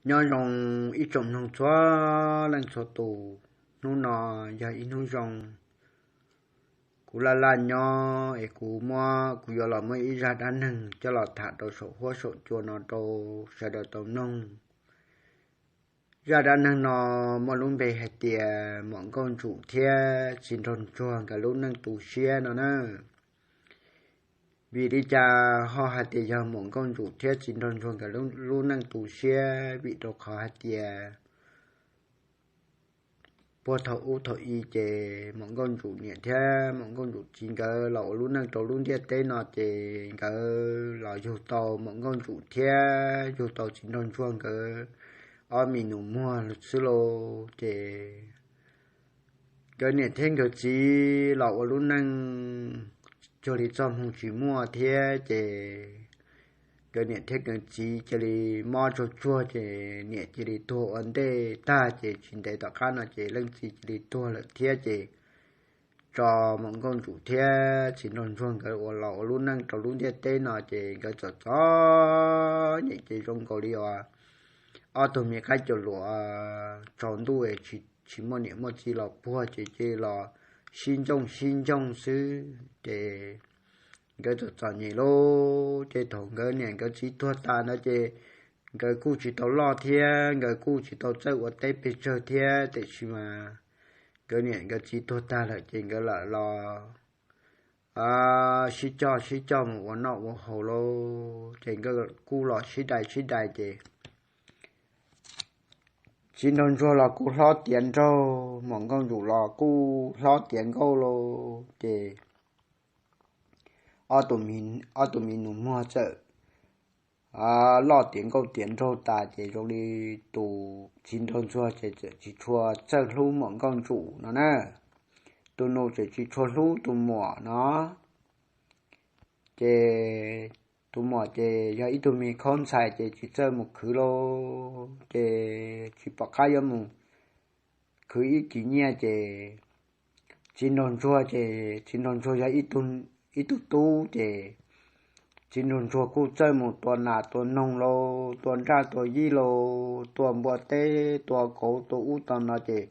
Nyob zoo ib tsoom mloog txhua leej txhua tus, hnub no yog ib hnub zoo. Kuv laj laj nyob es kuv muab, kuv yuav los muab ib zaj dab neeg coj los tham rau saum huab saum cua no rau sawv daws tau mloog. Zaj dab neeg no muaj lub npe hais tias Muam Nkauj Ntsum thiab Txiv Nraug Ntsuag nkawd lub neej tu siab no na. Vim li cas ho hais tias yog Muam Nkauj Ntsum thiab Txiv Nraug Ntsuag nkawd lub neej tu siab? Vim rau qhov hais tias puag thaum ub thaum i ces Muam Nkauj Ntsum niam thiab Muam Nkauj Ntsum txiv nkawd los ua lub neej rau lub ntiaj teb no ces nkawd los yug tau Muam Nkauj Ntsum thiab yug tau Txiv Nraug Ntsuag nkawd ob me nus muag xwb lauj. Ces nkawd niam thiab nkawd txiv los ua lub neej cuag li txoj hmoo tsis muaj thiab ces nkawd niam thiab nkawd txiv cia li mob tsaug tsuag ces niam cia li tuag ua ntej tag ces tsis ntev tom qab no ces leej txiv cia li tuag lawm thiab ces tso Muam Nkauj Ntsum thiab Txiv Nraug Ntsuag nkawd uas los ua lub neej rau lub ntiaj teb no ces nkawd txom txom nyem ces zoo nkaus li ob tug me qaib cua luam tsaus ntuj tsis muaj niam muaj txiv los puag ces cia li los sib ncooj sib ncooj xwb ces nkawd txom txom nyem lauj. Ces thaum nkawd niam nkawd txiv tuag tas ntawd ces nkawd kuj tsis tau loj thiab nkawd kuj tsis tau txawj ua teb pes tsawg thiab tiam sis mas nkawd niam nkawd txiv tuag tag lawm ces nkawd lam los sib coj sib coj mus ua noj ua haus lauj. Ces nkawd kuj los sib dai sib dai ces Txiv Nraug Ntsuag los kuj hlob tiav nraug, Muam Nkauj Ntsum los kuj hlob tiav nkauj lauj. Ces ob tug me nus muag txawm loj tiav nkauj tiav nraug tas ces zoo li tus Txiv Nraug Ntsuag ces txawm tsis tshua txawj hlub Muam Nkauj Ntsum no na. Tus nus txawm tsis tshua hlub tus muam no. Ces tus muam ces yog ib tug me khaub ntxhais ces tsis txawj mus khwv lauj, ces tsis pom qab yuav mus khwv ib kis nyiaj ces Txiv Nraug Ntsuag ces Txiv Nraug Ntsuag yog ib tug tub ces Txiv Nraug Ntsuag kuj txawj mus tua nas tua noog lauj, tua nraj tua yij lauj, tua npua teb tua kauv tua ub tau no ces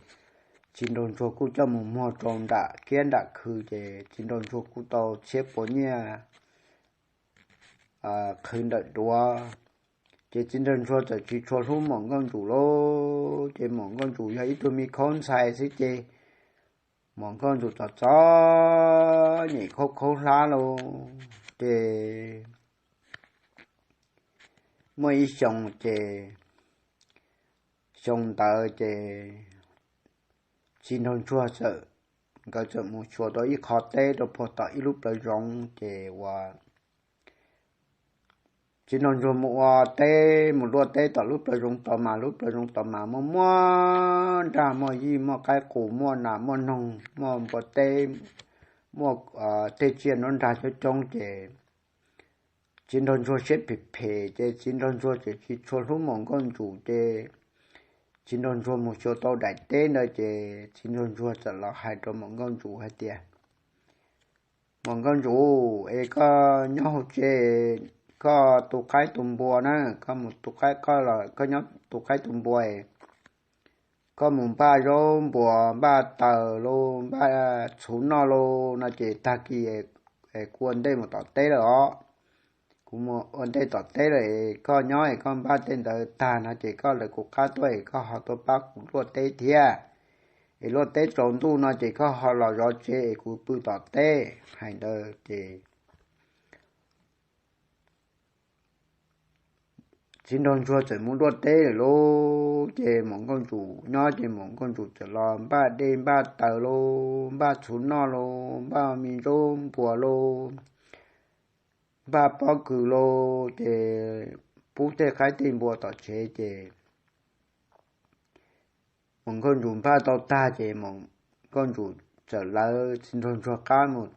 Txiv Nraug Ntsuag kuj coj mus muag rau nram kiab nram khw ces Txiv Nraug Ntsuag kuj tau txhiab puas nyiaj qhwv ntawm duav. Ces Txiv Nraug Ntsuag txawm tsis tshua hlub Muam Nkauj Ntsum lauj, ces Muam Nkauj Ntsum yog ib tug me khaub ntxhais xwb ces Muam Nkauj Ntsum txom txom nyem khaub khaub hlab lauj. Ces muaj ib xyoo ces xyoo ntawd ces Txiv Nraug Ntsuag txawm, nkawd txawm mus xyuas tau ib qho teb rau puag tom ib lub plawv zoov ces ua Txiv Nraug Ntsuag mus ua teb mus luaj teb tom lub plawv zoov tod mas lub plawv zoov tod mas muaj muaj nraj muaj yij muaj qaib qus muaj nas muaj noog muaj npua teb muaj tej tsiaj nruab nrag coob coob ces Txiv Nraug Ntsuag siab phem phem ces Txiv Nraug Ntsuag txawm tsis tshua hlub Muam Nkauj Ntsum ces Txiv Nraug Ntsuag mus xyuas tau daim teb ntawd ces Txiv Nraug Ntsuag txawm los hais rau Muam Nkauj Ntsum hais tias, Muam Nkauj Ntsum, es koj nyob hauv tsev, koj tu qaib tu npua na, koj mus tu qaib, koj los koj nyob tu qaib tu npua, koj mus npaj zaub npua npaj taws lauj npaj txhuv noj lauj no ces tag kis kuv ua ntej mus tom teb lawm os. Kuv mus ua ntej tom teb lawm es koj nyob es koj npaj tej ntawd tag no ces koj lawv kuv qab tuaj es koj ho tuaj pab kuv luaj teb thiab. Es luaj teb tsaus ntuj no ces koj ho los zov tsev es kuv pw tom teb. Hais ntawd ces Txiv Nraug Ntsuag txawm mus luaj teb lawm lauj. Ces Muam Nkauj Ntsum nyob ces Muam Nkauj Ntsum txawm los npaj dej npaj taws lauj, npaj txhuv noj lauj, npaj me zaub npua lauj, npaj pob kws lauj, ces pub tej qaib tej npua tom tsev ces Muam Nkauj Ntsum npaj tau tag ces Muam Nkauj Ntsum txawm lawv Txiv Nraug Ntsuag qab mus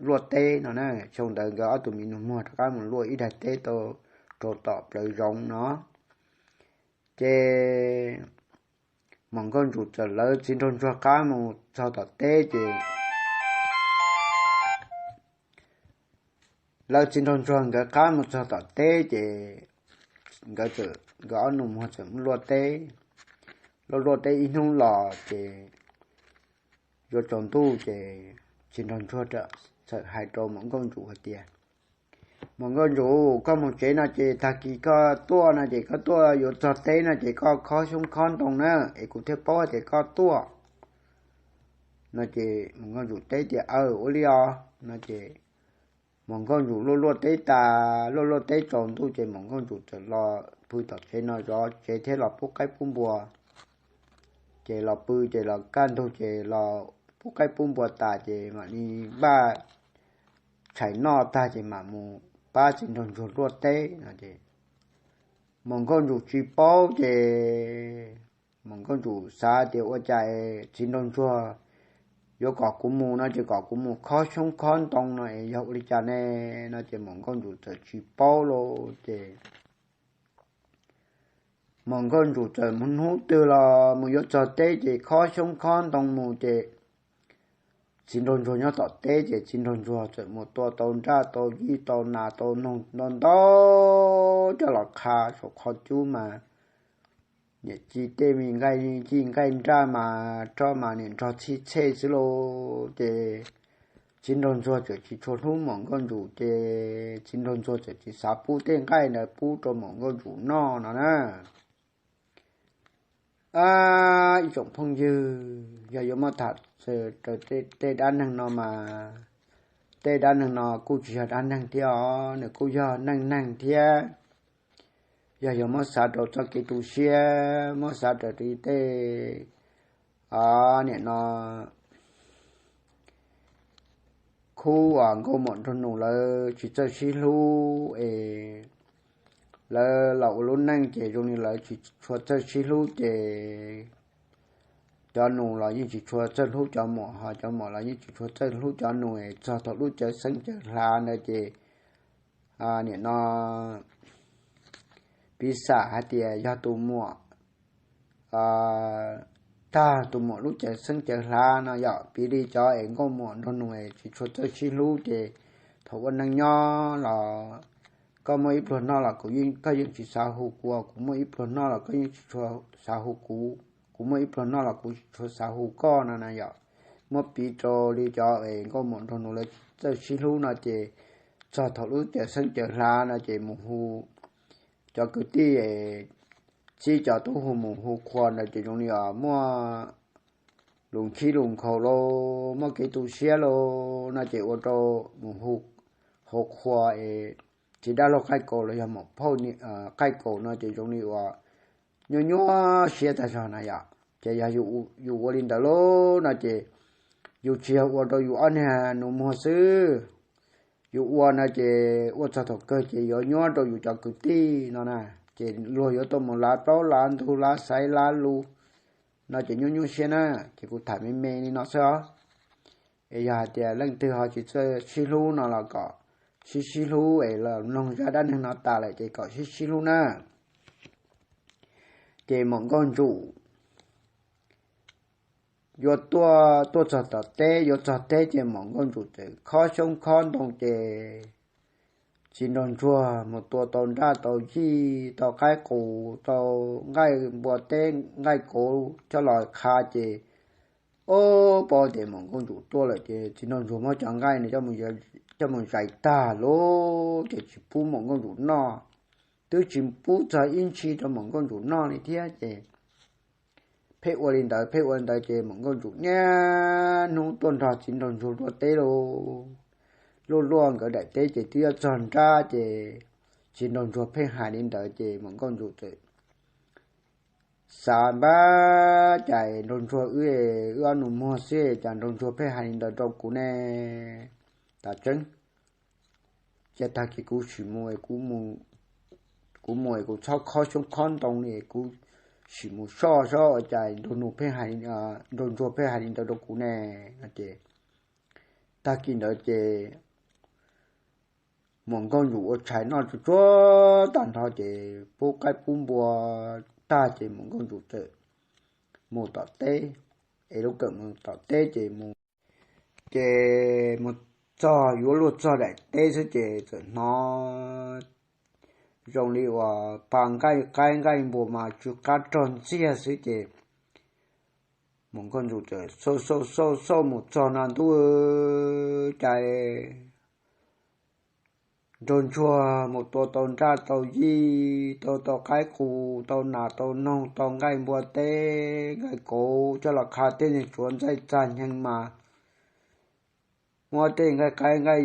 luaj teb no na. Xyoo ntawd nkawd ob tug me nus muag rov qab mus luaj ib daig teb tau rau tom plawv zoov no. Ces Muam Nkauj Ntsum txawm lawv Txiv Nraug Ntsuag qab mus txog tom teb ces lawv Txiv Nraug Ntsuag nkawd qab mus txog tom teb ces nkawd txawm, nkawd ob nus muag txawm mus luaj teb. Luaj luaj teb ib hnub los ces yuav tsaus ntuj ces txiv nraug ntsuag txawm hais rau maum nkauj ntsuv hais tias, Maum nkauj ntsuv, koj mus tsev no ces tag kis koj tuaj no ces koj tuaj yuav txog teb no ces koj khob xyoob khob ntoo na, es kuv thiaj paub tias koj tuaj. No ces maum nkauj ntsuv teb tias, Aw, ua li os. No ces maum nkauj ntsuv luaj luaj teb tas, luaj luaj teb tsaus ntuj ces maum nkauj ntsuv txawm los pw tom tsev no zov tsev thiab los pub qaib pub npua. Ces los pw ces los kaj ntug ces los pub qaib pub npua tas ces mam li npaj tshais noj tag ces mam mus pab txiv nraug ntsuag luaj teb no ces maum nkauj ntsuv tsis paub ces maum nkauj ntsuv xav tias, Ua cas txiv nraug ntsuag yuav kom kuv mus no ces kom kuv mus khob xyoob khob ntoo no es yog ua li cas ne? No ces maum nkauj ntsuv txawm tsis paub lauj ces maum nkauj ntsuv txawm mus hnub twg los mus yuav txog teb ces khob xyoob khob ntoo mus ces txiv nraug ntsuag nyob tom teb ces txiv nraug ntsuag txawm mus tua tau nraj tau yij tau nas tau noog ntau ntau coj los qha saum qhov cub mas niam ci tej me nqaij yij nqaij nraj mas roj mas niam nrog txhij txhej xwb lauj ces txiv nraug ntsuag txawm tsis tshua hlub maum nkauj ntsuv ces txiv nraug ntsuag txawm tsis xav pub tej nqaij ntawd pub rau maum nkauj ntsuv noj no na. Ib tsoom phooj ywg, yog yuav muab tham raws tej dab neeg no mas tej dab neeg no kuj tsis yog dab neeg thiab os, nws kuj yog neej neeg thiab. Yog yuav muab xav rau txoj kev tu siab, muab xav raws li tej niam no khub uas nkauj muam nraug nus lawv tsis txawj sib hlub es lawv los ua lub neej ces zoo li lawv tsis tshua txawj sib hlub ces cov nus los yeej tsis tshua txawj hlub cov muam, ho cov muam los yeej tsis tshua txawj hlub cov nus es txog thaum lub cawv xeeb cawv hla ntawd ces niam no piv xam hais tias yog tus muam tag tus muam lub cawv xeeb cawv hla no yom, piv li cov es nkauj muam nraug nus es tsis tshua txawj sib hlub ces thaum ua neej nyob los koj muaj ib pluag noj los kuv, koj yeej tsis xav hu kuv, kuv muaj ib pluag noj los koj yeej tsis tshua xav hu kuv, kuv muaj ib pluag noj los kuv tsis tshua xav hu koj no na yom. Muab piv rau li cov es nkauj muam nraug nus lawv tsis txawj sib hlub no ces txog thaum lub cawv xeeb cawv hla no ces mus hu cov kwv tij es txib cov tub hu mus hu qhua ntawd ces zoo li os muaj lus nkhib lus nkhaus lauj, muaj kev tu siab lauj no ces ua rau mus hu hauv qhua es txiv dab laug qaij kaus los yog maum phauj qaij kaus no ces zoo li uas nyuaj nyuaj siab tag zog na yom. Ces yog yus ua li ntawd lauj no ces yus tsis yog ua rau yus ob niag nus muag xwb, yus ua no ces ua txog thaum kawg ces yuav nyuaj rau yus cov kwv tij no na, ces luag yuav tuaj mus lav plaub lav ntug lav xaiv lav lus no ces nyuaj nyuaj siab na. Ces kuv tham me me li no xwb os. Es yog hais tias leej twg ho tsis txawj sib hlub no los kom sib sib hlub es los mloog zaj dab neeg no tas lawm ces kom sib sib hlub na. Ces maum nkauj ntsum yuav tuaj, tuaj txog tom teb, yuav txog teb ces maum nkauj ntsum txawm khob xyoob khob ntoo ces txiv nraug ntsuag mus tua tau nraj tau yij tau qaib qus tau nqaij npua teb nqaij kauv coj los qha ces ob pab tias maum nkauj ntsum tuaj lawm ces txiv nraug ntsuag muab cov nqaij no coj mus zais tag lauj ces tsis pub maum nkauj ntsum noj, twb tsis pub txog ib ntsis rau maum nkauj ntsum noj li thiab ces pheej ua li ntawd pheej ua li ntawd ces maum nkauj ntsum niaj hnub tuaj nrog txiv nraug ntsuag luaj teb lauj. Luaj luaj nkawd daim teb ces twb yuav txog nrab ces txiv nraug ntsuag pheej hais li ntawd ces maum nkauj ntsum txawm xav npab, Cas nraug ntsuag wb, wb ob nus muag xwb cas nraug ntsuag pheej hais li ntawd rau kuv ne? Tas tseeb, ces tag kis kuv sim mus, kuv mus es kuv txhob khob xyoob khob ntoo li, kuv sim mus soj sob ua cas nraug nus pheej hais, nraug ntsuag pheej hais li ntawd rau kuv ne? No ces tag kis ntawd ces maum nkauj ntsum ua tshais noj tsuag tsuag tag nrho ces pub qaib pub npua tag ces maum nkauj ntsum txawm mus tom teb, es lub kawm mus tom teb ces mus, ces mus txog yuav luag txog daim teb xwb ces txawm hnov zoo li uas pa nqaij qaib nqaij npua mas tsw qab rog ntxiag xwb ces Mus Nkauj Ntsum txawm xauj xauj xauj xauj mus txog no ntuj cas nraug ntsuag mus tua tau nraj tau yij, tua tau qaib qus, tau nas tau noog, tau nqaij npua teb nqaij kauv coj los qha tej niag tsuav ntxaij txag nyeeg mas muab tej nqaij qaib nqaij,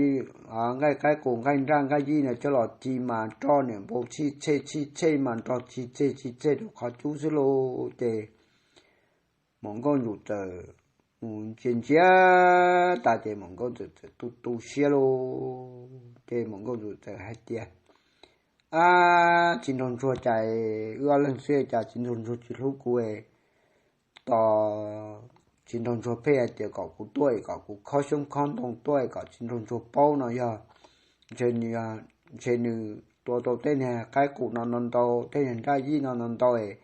nqaij qaib qus nqaij nraj nqaij yij no coj los ci mas roj niam npau txhij txhej txhij txhej mas nrog ci txeg ci txeg rau qhov cub xwb lauj. Ces Mus Nkauj Ntsum txawm mus ntsia ntsia tas ces Mus Nkauj Ntsum txawm tu tu siab lauj. Ces Mus Nkauj Ntsum txawm hais tias, Ab, txiv nraug ntsuag, cas wb ob leeg xwb cas txiv nraug ntsuag tsis hlub kuv es tos txiv nraug ntsuag pheej hais tias kom kuv tuaj es kom kuv khob xyoob khob ntoo tuaj es kom txiv nraug ntsuag paub no yog ntshe nws tua tau tej niag qaib qus no ntau ntau, tej niag nraj yij no ntau ntau es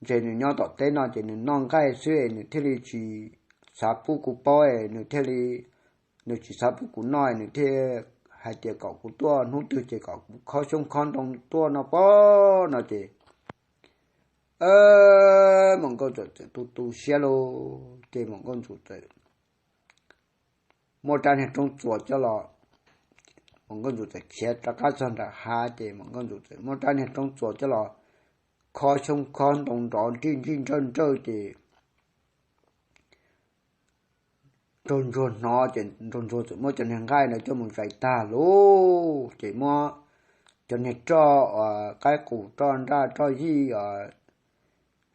ntshe nws nyob tom teb no ces nws noj nqaij xwb es nws thiaj li tsis xav pub kuv paub es nws thiaj li, nws tsis xav pub kuv noj es nws thiaj hais tias kom kuv tuaj hnub twg ces kom kuv khob xyoob khob ntoo tuaj no pob no ces Mus Nkauj Ntsum txawm tu tu siab lauj. Ces Mus Nkauj Ntsum txawm muab rab niag roob txuas coj los, Mus Nkauj Ntsum txawm khiav rov qab txog nram hav ces Mus Nkauj Ntsum txawm muab rab niag roob txuas coj los khob xyoob khob ntoo nrov nrij nrij nrawj nrawj ces nraug ntsuag hnov ces nraug ntsuag txawm muab cov niag nqaij ntawd coj mus zais tag lauj. Ces muab cov niag roj, qaib qus roj nraj roj yij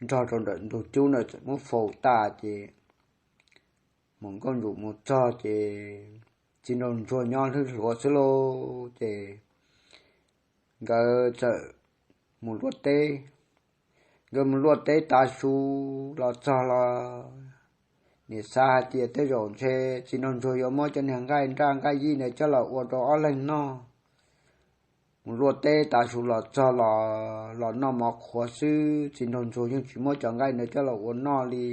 nrog rau ntawm ntug cub ntawd txawm muab faus tas ces Mus Nkauj Ntsum mus txog ces txiv nraug ntsuag nyob hlwb hluav xwb lauj. Ces nkawd txawm mus luaj teb. Nkawd mus luaj teb tav su los txog los niam xav hais tias tej zaum ntshe txiv nraug ntsuag yuav muab cov niag nqaij nraj nqaij yij ntawd coj los ua rau ob leeg noj. Mus luaj teb tav su los txog los, los noj mov qhuav xwb, txiv nraug ntsuag yeej tsis muab cov nqaij ntawd coj los ua noj li.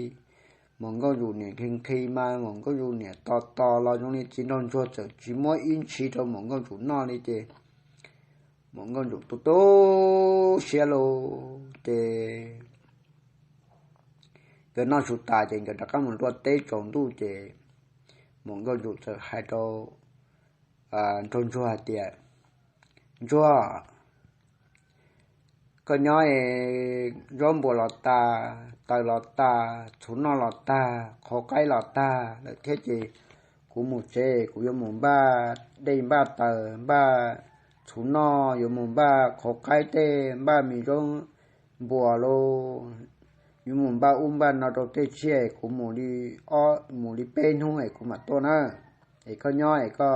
Mus Nkauj Ntsum niam nqhis nqhis mas Mus Nkauj Ntsum niam tos tos los zoo li txiv nraug ntsuag txawm tsis muab ib ntshis rau Mus Nkauj Ntsum noj li ces Mus Nkauj Ntsum tu tu siab lauj. Ces nkawd noj su tas ces nkawd rov qab mus luaj teb tsaus ntuj ces Mus Nkauj Ntsum txawm hais rau nraug ntsuag hais tias, Ntsuag, koj nyob es zaub npua los tas, taws los tas, txhuv noj los tag, qhauv qaib los tag lawm thiab ces kuv mus tsev, kuv yuav mus npaj dej npaj taws npaj txhuv noj, yuav mus npaj qhauv qaib tej, npaj me zaub npua lauj, yuav mus npaj ub npaj no rau tej tsiaj, kuv mus li ob, mus li peb hnub es kuv mam tuaj na. Es koj nyob es koj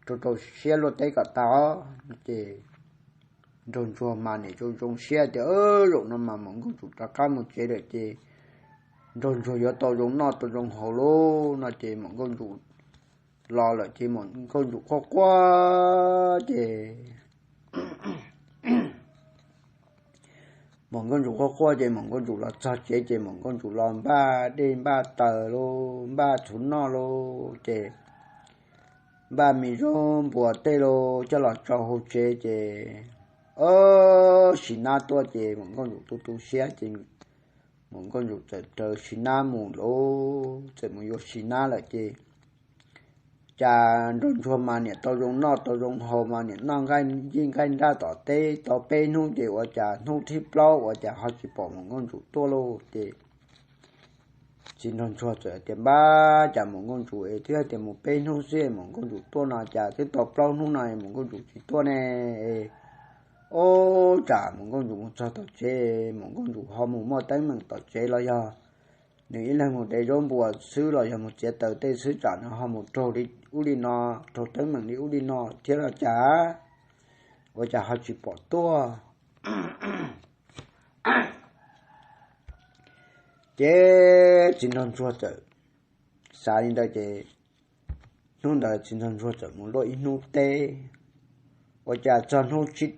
rau rau siab luaj teb kom tas os. Ces nraug ntsuag mas niam zoo zoo siab tias, Zaum no mas Mus Nkauj Ntsum rov qab mus tsev lawm ces nraug ntsuag yuav tau zoo noj tau zoo haus lauj no ces Mus Nkauj Ntsum los lawm ces Mus Nkauj Ntsum quaj quaj ces Mus Nkauj Ntsum quaj quaj ces Mus Nkauj Ntsum los txog tsev ces Mus Nkauj Ntsum los npaj dej npaj taws lauj, npaj txhuv noj lauj, ces npaj me zaub npua tej lauj coj los tsau hauv tsev ces, o, sim nab tuaj ces Mus Nkauj Ntsum tu tu siab ces Mus Nkauj Ntsum txawm raws sim nab mus lauj, txawm mus yuav sim nab lawm ces cas nraug ntsuag mas niam tau zoo noj tau zoo haus mas niam noj nqaij yij nqaij nraj tom teb tau peb hnub ces ua cas hnub thib plaub ua cas ho tsis pom Mus Nkauj Ntsum tuaj lauj ces txiv nraug ntsuag txawm tias, Npab, cas Mus Nkauj Ntsum es twb hais tias mus peb hnub xwb Mus Nkauj Ntsum tuaj no cas twb tau plaub hnub no Mus Nkauj Ntsum tsis tuaj ne? Ob, tsam Mus Nkauj Ntsum mus txog tom tsev, Mus Nkauj Ntsum ho mus muaj teeb meem tom tsev los yog nws ib leeg mus de zaub npua xwb los yog mus txiav taws tej xwb tsam nws ho mus raug li ub li no, raug teeb meem li ub li no thiab los cas, ua cas ho tsis pom tuaj. Ces txiv nraug ntsuag txawm xav li ntawd ces hnub ntawd txiv nraug ntsuag txawm mus luaj ib hnub teb, ua cas txog hnub thib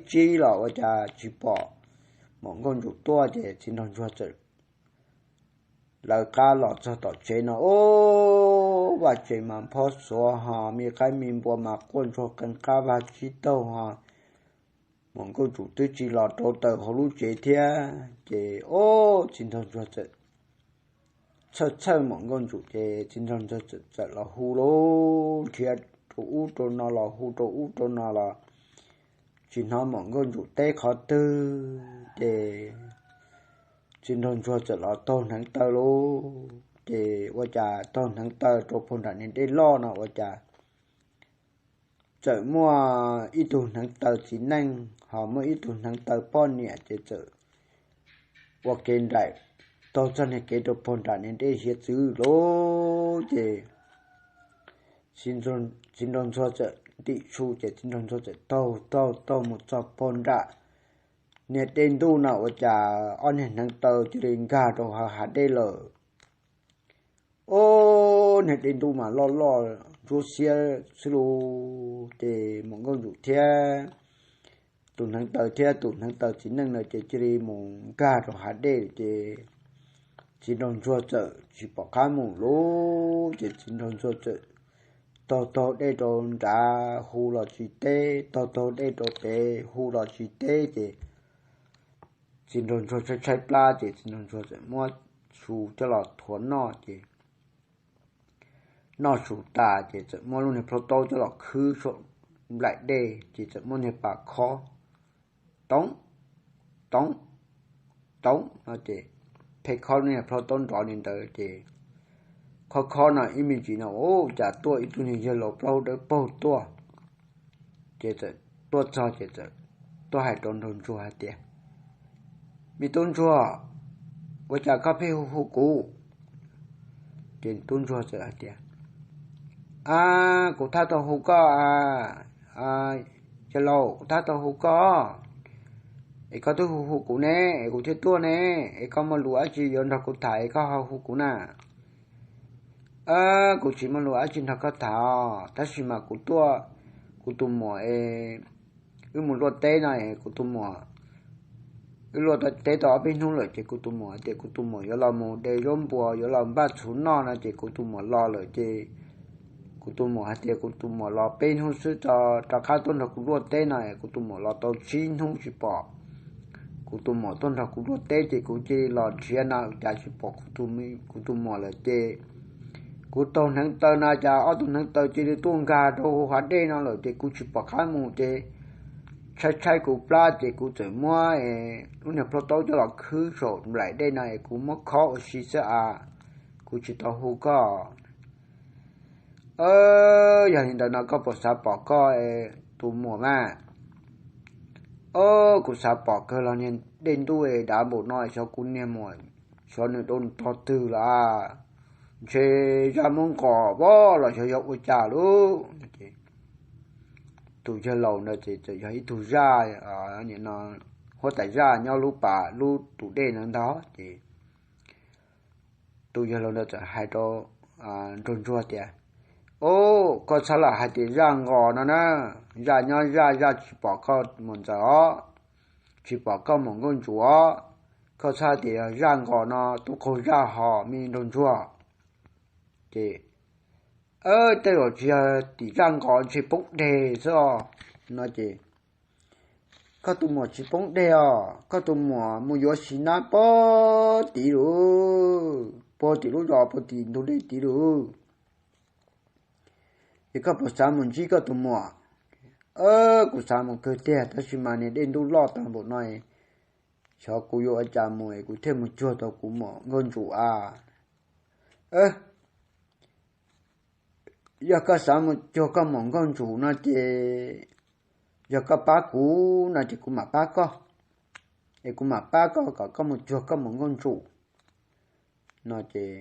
tsib los ua cas tsis pom Mus Nkauj Ntsum tuaj ces txiv nraug ntsuag txawm lawv qab los txog tom tsev no, ub, vaj tsev mas phob xuav ho me qaib me npua mas quaj ntsuag qee qab vag tsib taug ho Muam Nkauj Ntsum twb tsis los rau taws hauv lub tsev thiab. Ces ob txiv nraug ntsuag txawm txhawj txhawj Muam Nkauj Ntsum, ces txiv nraug ntsuag txawm los hu los nrhiav rau ub rau no, los hu rau ub rau no los tsis hnov Muam Nkauj Ntsum teb qhov twg. Ces txiv nraug ntsuag txawm los taug hneev taw lauj. Ces ua cas taug hneev taw rau puag nram niag dej loj no ua cas txawm muaj ib tug hneev taw txiv neej ho muaj ib tug hneev taw poj niam ces txawm ua kev nraim taug txoj niag kev rau puag nram niag dej hiav txwv lauj. Ces txiv nraug ntsuag txawm ntim su, ces txiv nraug ntsuag txawm taug taug taug mus txog puag nram niag dej ntuj no ua cas ob niag hneev taw cia li nkag rau hauv hav dej lawm. Ob niag dej ntuj mas loj loj ntsuab xiab xwb lauj. Ces Muam Nkauj Ntsum thiab tus hneev taw thiab tus hneev taw txiv neej no ces cia li mus nkag rau hav dej lawm. Ces txiv nraug ntsuag txawm tsis pom qab mus lauj. Ces txiv nraug ntsuag txawm taug taug dej rau nrad hu los tsis teb, taug taug dej rau pem hu los tsis teb. Ces txiv nraug ntsuag tshaib tshaib plab ces txiv nraug ntsuag txawm muab su coj los thuav noj. Ces noj su tas ces txawm muab lub niag plhaub taub coj los khwb saum nplaim dej, ces txawm muab niag pas khob toob toob toob no ces pheej khob lub niag plhaub taub nrov li ntawd. Ces khob khob no ib me ntsis no ua cas tuaj ib tug niag yawg laus plaub hau dawb paug tuaj. Ces txawm tuaj txog ces txawm tuaj hais rau nraug ntsuag hais tias, Me tub ntsuag, ua cas koj pheej hu hu kuv? Ces tub ntsuag txawm hais tias, A, kuv tab tom hu koj, yawg laus, kuv tab tom hu koj, es koj twb hu hu kuv ne, es kuv thiaj tuaj ne, es koj muaj lus dab tsi yuav nrog kuv tham es koj ho hu kuv na? Kuv tsis muaj lus dab tsi nrog koj tham os, tab sis mas kuv tuaj, kuv tus muam es wb mus luaj teb no es kuv tus muam, wb luaj teb tau ob peb hnub lawm ces kuv tus muam hais tias kuv tus muam yuav los mus de zaub npua yuav los npaj txhuv noj no ces kuv tus muam los lawm ces kuv tus muam hais tias kuv tus muam los peb hnub xwb tso, rov qab tuaj nrog kuv luaj teb no es kuv tus muam los tau tsib hnub tsis pom kuv tus muam tuaj nrog kuv luaj teb ces kuv cia li los nrhiav no cas tsis pom kuv tus muam lawm ces kuv taug hneev taw no cas ob tug hneev taw cia li tuaj nkag rau hauv hav dej no lawm ces kuv tsis pom qab mus ces tshaib tshaib kuv plab ces kuv txawm muab lub niag plhaub taub coj los khwb saum nplaim dej no es kuv muab khob ua si xwb as, kuv tsis tau hu koj. Yog li ntawd no koj puas xav pom koj tus muam mas? Kuv xav pom kawg los niag dej ntuj es dav npaum no xyov kuv niag muam, xyov nws dua tog twg lawm, ntshe zaj muab nqos pov los xyov yog ua cas lauj. Tus yawg laus ntawd ces txawm yog ib tug zaj, huab tais zaj nyob lub pas lub tus dej ntawd ntag ces tus yawg laus ntawd txawm hais rau nraug ntsuag tias, Au, koj txhob lam hais tias zaj nqos no na, zaj nyob zaj, zaj tsis pom koj mus ntxaws os, tsis pom koj mus nkauj ntsuav os, koj txhob hais tias zaj nqos no tub qaug zaj hos me nraug ntsuag. Ces tej zaum tsis yog tim zaj nqos ntshe poob deg xwb os no ces, Koj tus muam tsis poob deg os, koj tus muam mus yuav sis nab pog tid lawm, puag tim lub zos puag tim ntug dej tid lawm. Ces koj puas xav mus ntsib koj tus muam? Kuv xav mus kawg tiag, tab sis mas niag dej ntuj loj tag npaum no, xyov kuv yuav ua cas mus es kuv thiaj mus cuag tau kuv muam nkauj ntsum a. Yog koj xav mus cuag koj muam nkauj ntsum no ces, yog koj pab kuv no ces kuv mam pab koj, es kuv mam pab koj kom koj mus cuag koj muam nkauj ntsum no ces,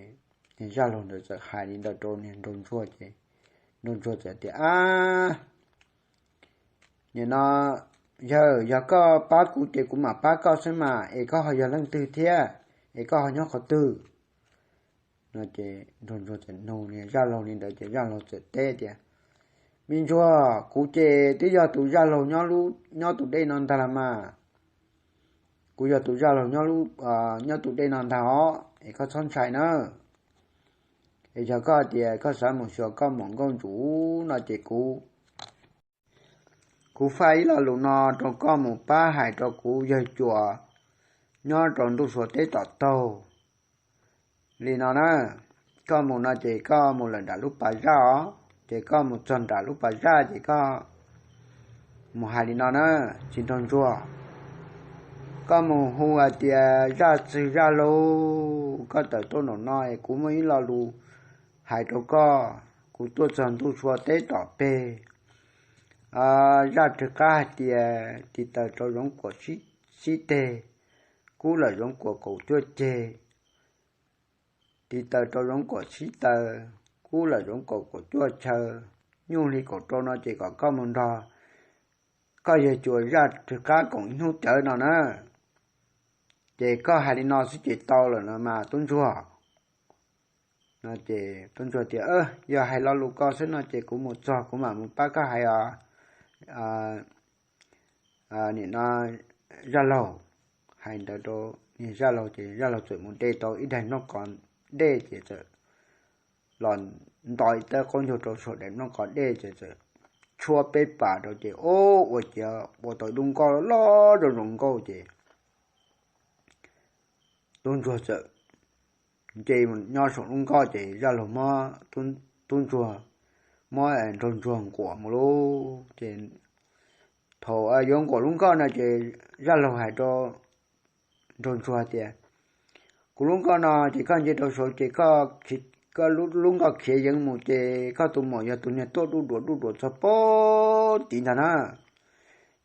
zaj laug ntawd txawm hais li ntawd rau niag nraug ntsuag ces nraug ntsuag txawm tias, Ab, nim no yawg, yog koj pab kuv ces kuv mam pab koj xwb mas, es koj ho yog leej twg thiab, es koj ho nyob qhov twg no ces nraug ntsuag txawm nug niag zaj laug li ntawd ces zaj laug txawm teb tias, Me ntsuag, kuv ces twb yog tus zaj laug nyob tus dej no ntag los mas. Kuv yog tus zaj laug nyob tus dej no ntag os, es koj txhob ntshai na. Es yog koj tias koj xav mus xyuas koj muam nkauj ntsum no ces kuv, kuv faj ib lo lus no rau koj mus pab hais rau kuv yawg cuas nyob rau ntuj sua teb tom taug li no na. Koj mus no ces koj mus lawm nram lub pas zaj os, ces koj mus txog nram lub pas zaj ces koj mus hais li no na, txiv nraug ntsuag, koj mus hu hais tias zaj txwg zaj laug, koj tawm tuaj nraum no es kuv muaj ib lo lus hais rau koj. Kuv tuaj txog ntuj sua teb tom peg, zaj rwg qab hais tias tiv taws rau zoov kuam sib teg, kub lawm zoov kuam kaum cuaj ceg, tiv taws rau zoov kuam sib taws, kub lawm zoov kuam kaum cuaj chaw, nyuj hli kaum rau no ces kom koj mus nrog koj yawg cuas zaj rwg qab koom ib hnub cawv no na. Ces koj hais li no xwb ces tau lawm no mas tub ntsuag. Ces tub ntsuag tias, yog hais lo lus ko xwb no ces kuv mus txog kuv mam mus pab koj hais os, nim no zaj laug. Hais ntawd rau niag zaj laug ces zaj laug txawm mus de tau ib daim nplooj qos dej ces txawm los nto ib tawb qaub ncaug rau saum daim nplooj qos dej ces txawm tshuab peb pas rau ces ua ciav ua tau ib lub nkoj loj zoo zoo nkauj ces tub ntsuag txawm nce mus nyob saum lub nkoj ces zaj laug muab tub ntsuag, muab nraug ntsuag nquam mus lauj. Ces thaum yuav nquam lub nkoj no ces zaj laug hais rau nraug ntsuag tias, kuv lub nkoj no ces koj nce rau saud ces koj, koj lub nkoj khiav yeev mus ces koj tus muam yog tus niag tuaj duj duas duj duas txog pab tid ntag na.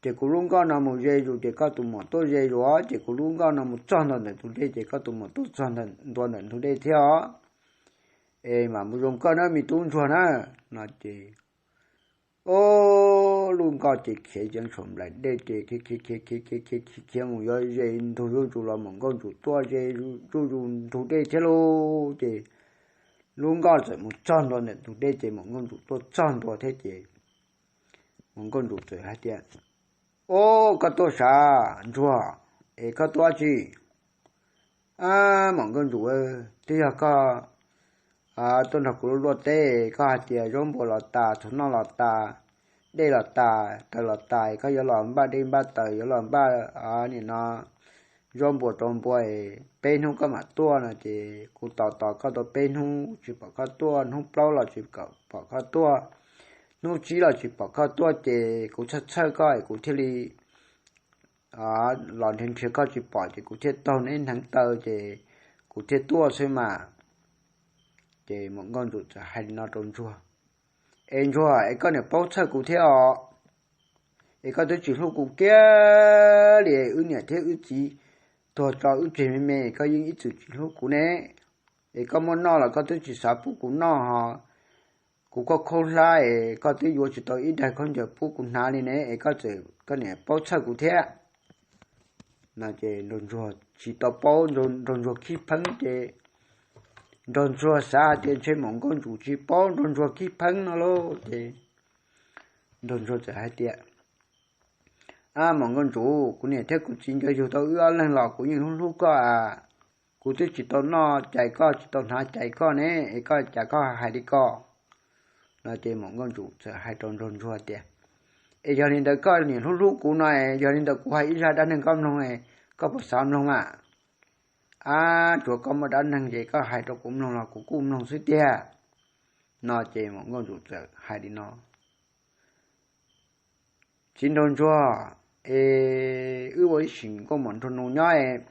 Ces kuv lub nkoj no mus ze zus ces koj tus muam tuaj ze zus, ces kuv lub nkoj no mus txog ntua ntawm ntug dej ces koj tus muam tuaj txog ntua ntawm ntug dej thiab os. Es mam mus zoo koj na me tub ntsuag na. No ces o, lub nkoj ces khiav yeev saum nplaim dej ces khiav khiav khiav khiav khiav khiav khiav mus yuav ze ntug zuj zus los maum nkauj ntsum tuaj ze zuj zus ntug dej thiab lauj. Ces lub nkoj txawm mus txog ntua ntawm ntug dej ces maum nkauj ntsum tuaj txog ntua thiab ces maum nkauj ntsum txawm hais tias, o, koj tuaj sav ntsuag, es koj tuaj tsi? Ab, maum nkauj ntsum, twb yog koj tuaj nrog kuv luaj teb, koj hais tias zaub npua los tas, txhuv noj los tas, dej los tas, taws los tas, koj yuav los npaj dej npaj taws, yuav los npaj nim no zaub npua rau npua, peb hnub koj mam tuaj no ces kuv tos tos koj tau peb hnub tsis pom koj tuaj, hnub plaub los tsis pom koj tuaj, hnub tsib los tsis pom koj tuaj ces kuv txhawj txhawj koj es kuv thiaj li los nrhiav nrhiav koj tsis pom ces kuv thiaj taug neb hneev taw ces kuv thiaj tuaj xwb mas. Ces maum nkauj ntsum txawm hais li no rau ntsuag, es ntsuag, es koj niam paub txhawj kuv thiab os, es koj twb tsis hlub kuv kiag li, wb niam thiab wb txiv tuag tso wb tseg me me, koj yeej ib txwm tsis hlub kuv ne. Es koj muaj noj los koj twb tsis xav pub kuv noj ho, kuv koj khaub hlab es koj twb yuav tsis tau ib daig khaub ncaws pub kuv hnav li ne, es koj txawm, koj niam paub txhawj kuv thiab. No ces nraug ntsuag tsis tau paub, nraug ntsuag khib pheeb ces nraug ntsuag xav hais tias ntshe maum nkauj ntsum tsis paub nraug ntsuag khib pheeb no lauj. Ces nraug ntsuag txawm hais tias, ab, maum nkauj ntsum, kuv niam thiab kuv txiv nkawd yug tau wb ob leeg los kuv yeej hlub hlub koj a, kuv twb tsis tau noj cais koj, tsis tau hnav cais koj ne, es koj cas koj hais li ko? No ces maum nkauj ntsum txawm hais rau nraug ntsuag tias, es yog li ntawd koj niam hlub hlub kuv no es yog li ntawd kuv hais ib zaj dab neeg koj mloog, koj puas xav mloog mas? Ab, tsuav koj muaj dab neeg ces koj hais rau kuv mloog los kuv kuj mloog xwb tiag. No ces maum nkauj ntsum txawm hais li no, txiv nraug ntsuag, es wb ua ib sim nkauj muam nraug nus nyob es,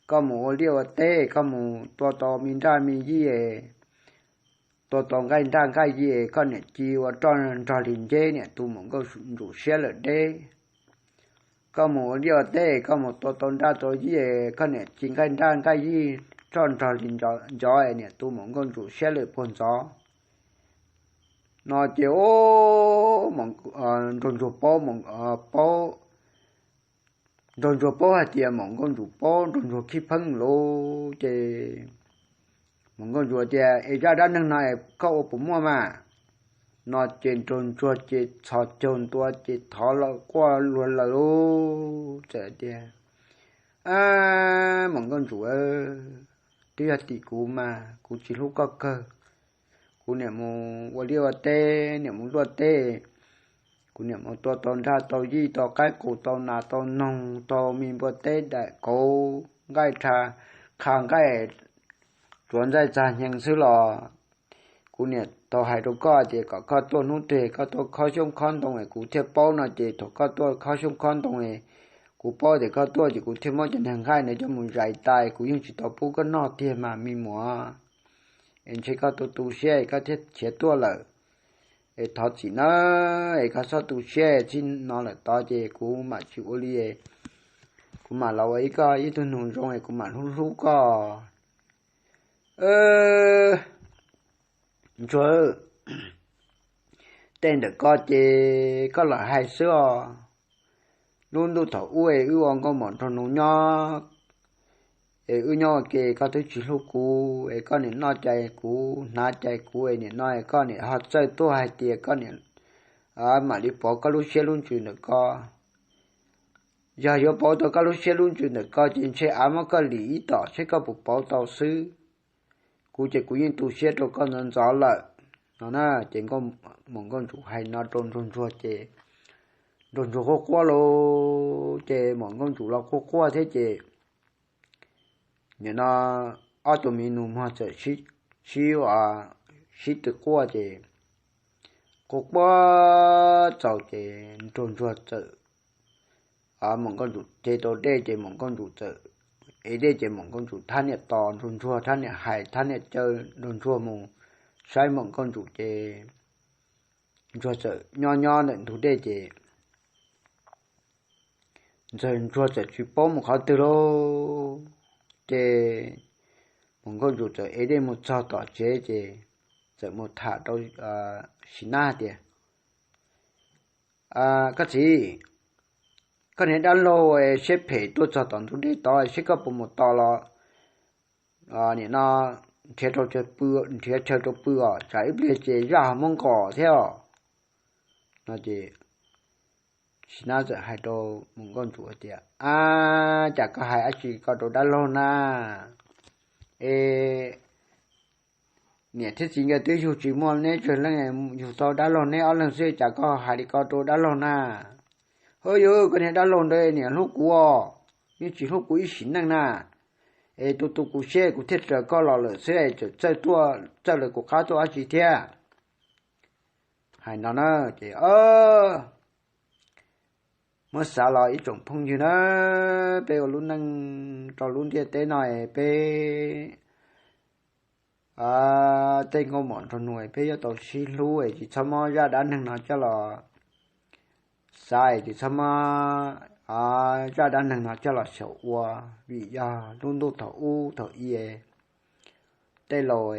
koj mus ua liaj ua teb, koj mus tua tau me nraj me yij, tua tau nqaij nraj nqaij yij, koj niam ci ua roj nrog li nceb, niam tus maum nkauj ntsum siab lawm deb. Koj mus ua liaj ua teb, koj mus tua tau nraj tau yij, koj niam ci nqaij nraj nqaij yij, roj nrog li ncov, niam tus maum nkauj ntsum siab lawm puag ntxov. No ces nraug ntsuag paub, paub, nraug ntsuag paub hais tias maum nkauj ntsum paub nraug ntsuag khib pheeb lauj. Ces maum nkauj ntsum tias, es zaj dab neeg no es koj ua puas muaj mas? No ces nraug ntsuag ces txhos caug ntua ces thov los quaj luag lawm lauj. Txawm tias, ab, maum nkauj ntsum, twb yog tim kuv mas kuv tsis hlub koj kawg. Kuv niam mus ua liaj ua teb, niam mus luaj teb, Kuv niam mus tua tau nraj tau yij tau qaib qus tau nas tau noog tau me npua teb daim kauv nqaij rha, qha nqaij tsuav ntxaij txag nyees xwb los kuv niam tau hais rau koj tias kom koj tuaj hnub twg koj tuaj khob xyoob khob ntoo es kuv thiaj paub no ces thaum koj tuaj khob xyoob khob ntoo es kuv paub tias koj tuaj ces kuv thiaj muab cov niag nqaij ntawd coj mus zais tas, kuv yeej tsis tau pub koj noj tiag mas me muam. Es ntshe koj tu tu siab es koj thiaj khiav tuaj lawm. Es thov txim nawb, es koj txhob tu siab, txij no lawm tod ces kuv mam tsis ua li, kuv mam los ua ib koj ib tug nus zoo es kuv mam hlub hlub koj. Ntsuag, tej ntawm koj ces koj lam hais xwb os. Lub ntuj thaum ub es wb ua nkauj mom nraug nus nyob, es wb nyob ua ke koj twb tsis hlub kuv es koj niam noj cai kuv hnav cai kuv es nim no koj niam ho txawj tuaj hais tias koj niam mam li pauv koj lub siab lub ntsws ntawm koj. Yog yuav pauv tau koj lub siab lub ntsws ntawm koj ces ntshe av muab koj lim ib tom seb koj puas pauv tau xwb. Kuv ces kuv yeej tu siab rau koj ntxov ntxov lawm no na. Ces maum nkauj ntsum hais no rau nraug ntsuag ces nraug ntsuag quaj quaj lauj, ces maum nkauj ntsum los quaj quaj thiab ces nim no ob tug me nus muag txawm sib, sib, sib tw quaj ces quaj quaj txaus ces nraug ntsuag txawm, maum nkauj ntsum ce rau dej ces maum nkauj ntsum txawm ev dej ces maum nkauj ntsum thab niam tos nraug ntsuag, thab niam hais, thab niam caw nraug ntsuag mus saib maum nkauj ntsum ces ntsuag txawm nyob nyob ntawm ntug dej ces ntxawg ntsuag txawm tsis paub mus qhov twg lauj. Ces maum nkauj ntsum txawm ev dej mus txog tom tsev ces txawm mus tham rau Sim Nab tias, koj txiv, koj niag dab laug siab phem tuaj txog tom ntug dej tod seb koj puas mus tos los nim no nrhiav, nrhiav chaw rau pw os, tsam ib pliag ces zaj ho muab nqos thiab os no ces Sim Nab txawm hais rau maum nkauj ntsum tias, ab, cas koj hais dab tsi ko rau dab laug na? Es niam thiab txiv nkawd twb yug tsis muaj neb tsawg leej, yug tau dab laug neb ob leeg xwb cas koj hais li ko rau dab laug na? Hwb, yog koj niag dab laug ntawd niam hlub kuv os, yeej tsis hlub kuv ib sim neej na. Es tu tu kuv siab kuv thiaj raws koj los lawm xwb es txawm txawj tuaj txawj lawv kuv qab tuaj dab tsi thiab. Hais no na ces muab xav los ib tsoom phooj ywg na, peb ua lub neej rau lub ntiaj teb no es peb tej nkauj mom nraug nus peb yuav tau sib hlub es tsis txhob muab zaj dab neeg no coj los xav es tsis txhob muab zaj dab neeg no coj los xyaum ua, vim yog lub ntuj thaum ub thaum i tej laus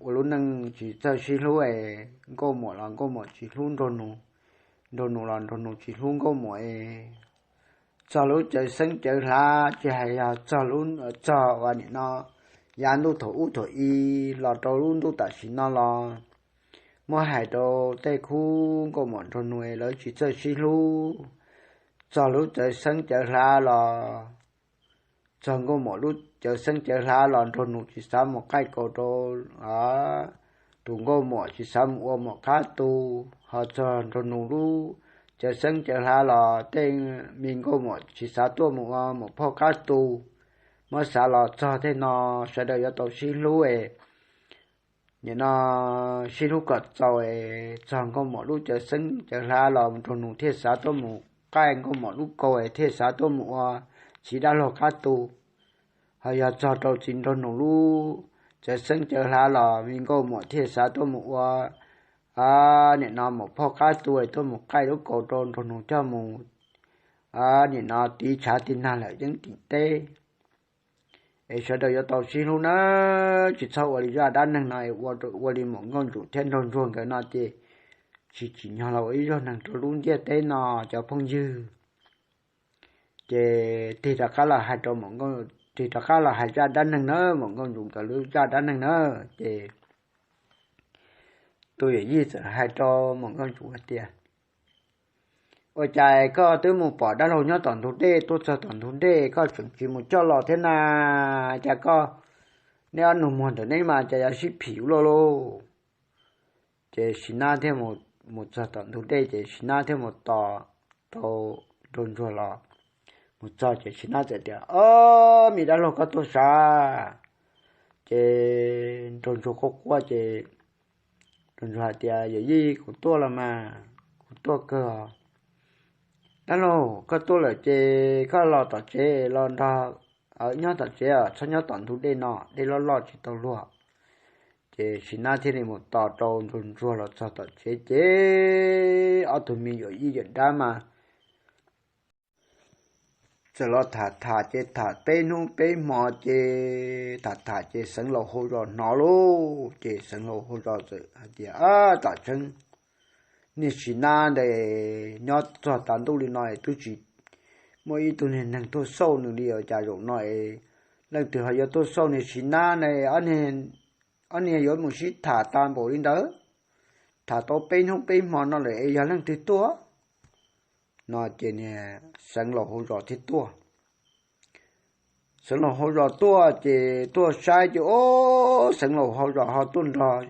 ua lub neej tsis txawj sib hlub es nkauj muam los nkauj muam tsis hlub nraug nus, nraug nus los nraug nus tsis hlub nkauj muam es txog lub cawv xeeb cawv hlav tsis hais yog txog lub, txog ua nim no yav ntuj thaum ub thaum i los rau lub ntuj tam sim no los muab hais rau tej khub nkauj muam nraug nus es lawv tsis txawj sib hlub. Txog lub cawv xeeb cawv hlav los, txog nkauj muam lub cawv xeeb cawv hlav los nraug nus tsis xav mus qaij kaus rau tus nkauj muam, tsis xav mus ua muam qab tu, ho txog nraug nus lub cawv xeeb cawv hlav los tej me nkauj muam tsis xav tuaj mus ua muam phauj qab tu. Muab xav los txog tej no sawv daws yuav tau sib hlub es nim no sib hlub kom txaus es txog nkauj muam lub cawv xeeb cawv hlav los nraug nus thiaj xav tuaj mus qaij nkauj muam lub kaus es thiaj xav tuaj mus ua txiv dab laug qab tu. Ho yog txog rau txiv nraug nus lub cawv xeeb cawv hlav los me nkauj muam thiaj xav tuaj mus ua nim no muam phauj qab tu es tuaj mus qaij lub kaus rau nraug nus coj mus nim no tiv tshav tiv nag lawm yeeb tim teb. Es sawv daws yuav tau sib hlub na, tsis txhob ua li zaj dab neeg no es ua li maum nkauj ntsum thiab nraug ntsuag nkawd no ces tsis tsim nyog los ua ib zaug neeg rau lub ntiaj teb no cov phooj ywg. Ces tig rov qab los hais rau, tig rov qab los hais zaj dab neeg na, maum nkauj ntsum nkawd lub zaj dab neeg na. Ces tus yawm yij txawm hais rau maum nkauj ntsum hais tias, ua cas koj twb mus pom dab laug nyob tom ntug dej, tuaj txog tom ntug dej koj tseem tsis mus coj los thiab na? Cas koj, neb ob nus muag ntawm neb mas cas yuav sib phim ua luaj lauj? Ces Sim Nab thiaj mus mus txog tom ntug dej ces Sis Nab thiaj mus tos rau Nraug Ntsuag los. Mus txog ces Sis Nab txawm tias, Ob, me dab laug, koj tuaj sav? Ces Nraug Ntsuag quaj quaj ces Nraug Ntsuag hais tias, Yawm yij, kuv tuaj los mas, kuv tuaj kawg. Dab laug, koj tuaj lawm ces koj los tom tsev los nrog nyob tom tsev, txhob nyob tom ntug dej no, dej loj loj tsis tau luag. Ces Sis Nab thiaj li mus tos rau Nraug Ntsuag los txog tom tsev ces ob tug me yawm yij yawm dab mas txawm los tham tham ces tham peb hnub peb hmo ces tham tham ces Xeev Laus hauv zos hnov lauj. Ces Xeev Laus hauv zos txawm hais tias, Tam tseeb niag Sis Nab ntawd nyob txog tav ntuj li no es twb tsis muaj ib tug niag neeg tuaj xauj nws li os. Cas zaum no es leej twg ho yuav tuaj xauj niag Sis Nab ne? Ob niag yuav mus sib tham tas npaum li ntawd, tham tau peb hnub peb hmo no lawm es yog leej twg tuaj? No ces niag Xeev Laus hauv zos thiaj tuaj. Xeev Laus hauv zos tuaj ces tuaj saib ces, o, Xeev Laus hauv zos ho tuaj nrog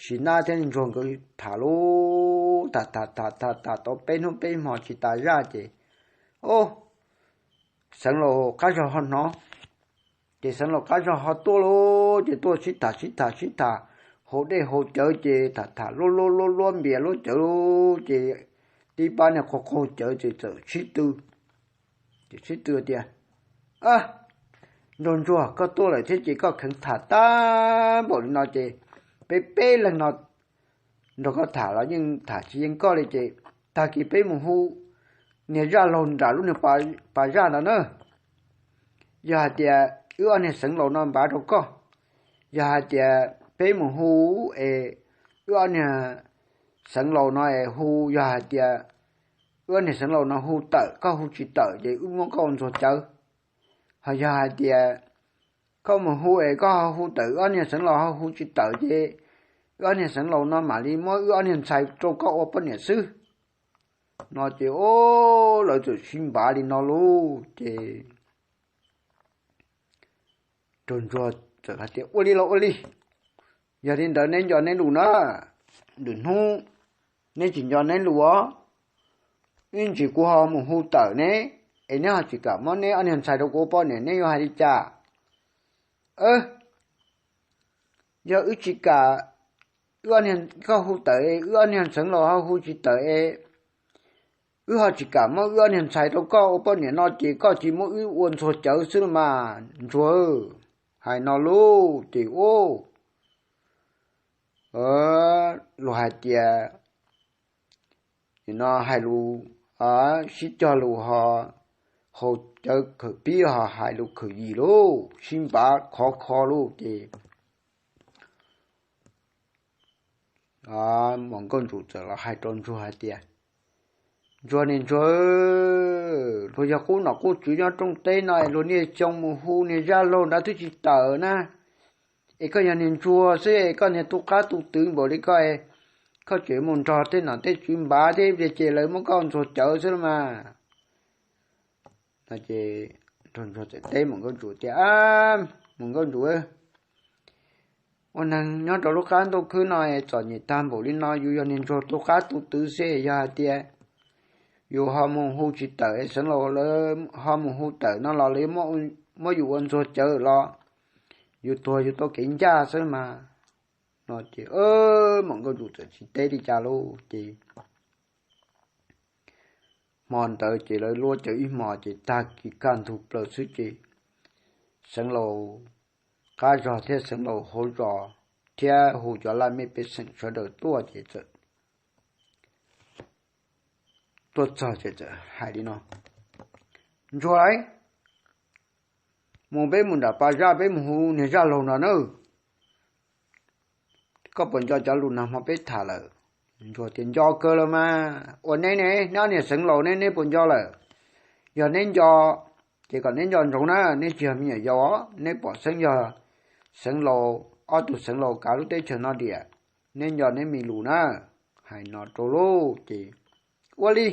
Sis Nab thiab Ntsuag nkawd tham lauj. Tham tham tham tham tham tau peb hnub peb hmo tsis tas zaj ces, o, Xeev Laus qab zog ho hnov. Ces Xeev Laus qab zog ho tuaj lauj, ces tuaj sib tham sib tham sib tham hauv dej hauv cawv ces tham tham luab luab luab luab npias luab cawv lauj, ces tib pab niag qaug qaug cawv ces txawm sib tw. Ces sib tw tias, Nraug Ntsuag, koj tuaj lawm thiab ces koj kheev tham tag npaum li no ces peb peb leeg no nrog koj tham los yeej tham tsis yeej koj li ces tag kis peb mus hu niag zaj laug nram lub niag pas zaj ntawd na. Yog hais tias wb ob niag Xeev Laus no npav rau koj, yog hais tias peb mus hu es wb ob niag Xeev Laus no es hu, yog hais tias wb ob niag Xeev Laus no hu tawm, koj hu tsis tawm ces wb muab koj ua ntxuag cawv. Ho yog hais tias koj mus hu es koj ho hu tawm, wb ob niag Xeev Laus ho hu tsis tawm ces wb ob niag Xeev Laus no mam li muab wb ob niag ntxhais rau koj ua poj niam xwb. No ces o, lawv txawm sib npav li no lauj ces Nraug Ntsuag txawm hais tias, Ua li los ua li, yog li ntawd neb nco neb lus na, lwm hnub neb tsis nco neb lus os, ib ntsis kuv ho mus hu tawm neb es neb ho tsis kam muab neb ob niag ntxhais rau kuv ua poj niam neb yuav hais li cas? Yog wb tsis kam, wb ob niag, koj hu tawm es wb ob niag Xeev Laus ho hu tsis tawm es wb ho tsis kam muab wb ob niag ntxhais rau koj ua poj niam no ces koj cia li muab wb ua ntxuag cawv xwb los mas Ntsuag. Hais no lauj ces u, luag hais tias, no hais lus sib cog lus ho haus cawv khawm pib ho hais lus khawm yim lauj, sib npav khov kho lauj ces Muam Nkauj Ntsum txawm los hais rau Ntsuag hais tias, Ntsuag niam Ntsuag, luag yog qub nom qub tswv nyob rooj teb no es luag niaj xyoo mus hu niag zaj laug nrad twb tsis tawm na. Es koj yog niag Ntsuag xwb es koj niag tu qab tu twv npaum li koj, koj tseem mus nrog tej nom tej tswv npav thiab ces lawv muab koj ntxuag cawv xwb los mas. No ces Ntsuag txawm teb Muam Nkauj Ntsum tias, Muam Nkauj Ntsum, ua neeg nyob rau lub qab ntuj khwb no es txom nyem tag npaum li no, yus yog niag Ntsuag tu qab tu twv xwb, yog hais tias yus ho mus hu tsis tawm es Xeev Laus lawv ho mus hu tawm no los lawv muab yus ua ntxuag cawv los yus tuag yus tau kev ncaj xwb mas. No ces Muam Nkauj Ntsum txawm tsis teb li cas lauj ces hmo ntawd ces lawv luab cawv ib hmos ces tag kis kaj ntug plaws xwb ces Xeev Laus qab zog thiab Xeev Laus hauv zos thiab hu cov laj mej pej xeem sawv daws tuaj ces txawm tuaj txog ces txawm hais li no, Ntsuag lauj, mus peb mus nram pas zaj peb mus hu niag zaj laug no na. Koj puas nco cov lus nag hmo peb tham lawm? Ntsuag tias, Nco kawg los mas. Ua neb ne, neb ob niag Xeev Laus ne, neb puas nco lawm? Yog neb nco ces kom neb nco ntsoov na, neb tsis yog me nyuam yaus os, neb pom xeeb yog Xeev Laus, ob tug Xeev Laus kav lub teb chaws no diam, neb nco neb me lus na. Hais no rau lauj ces ua li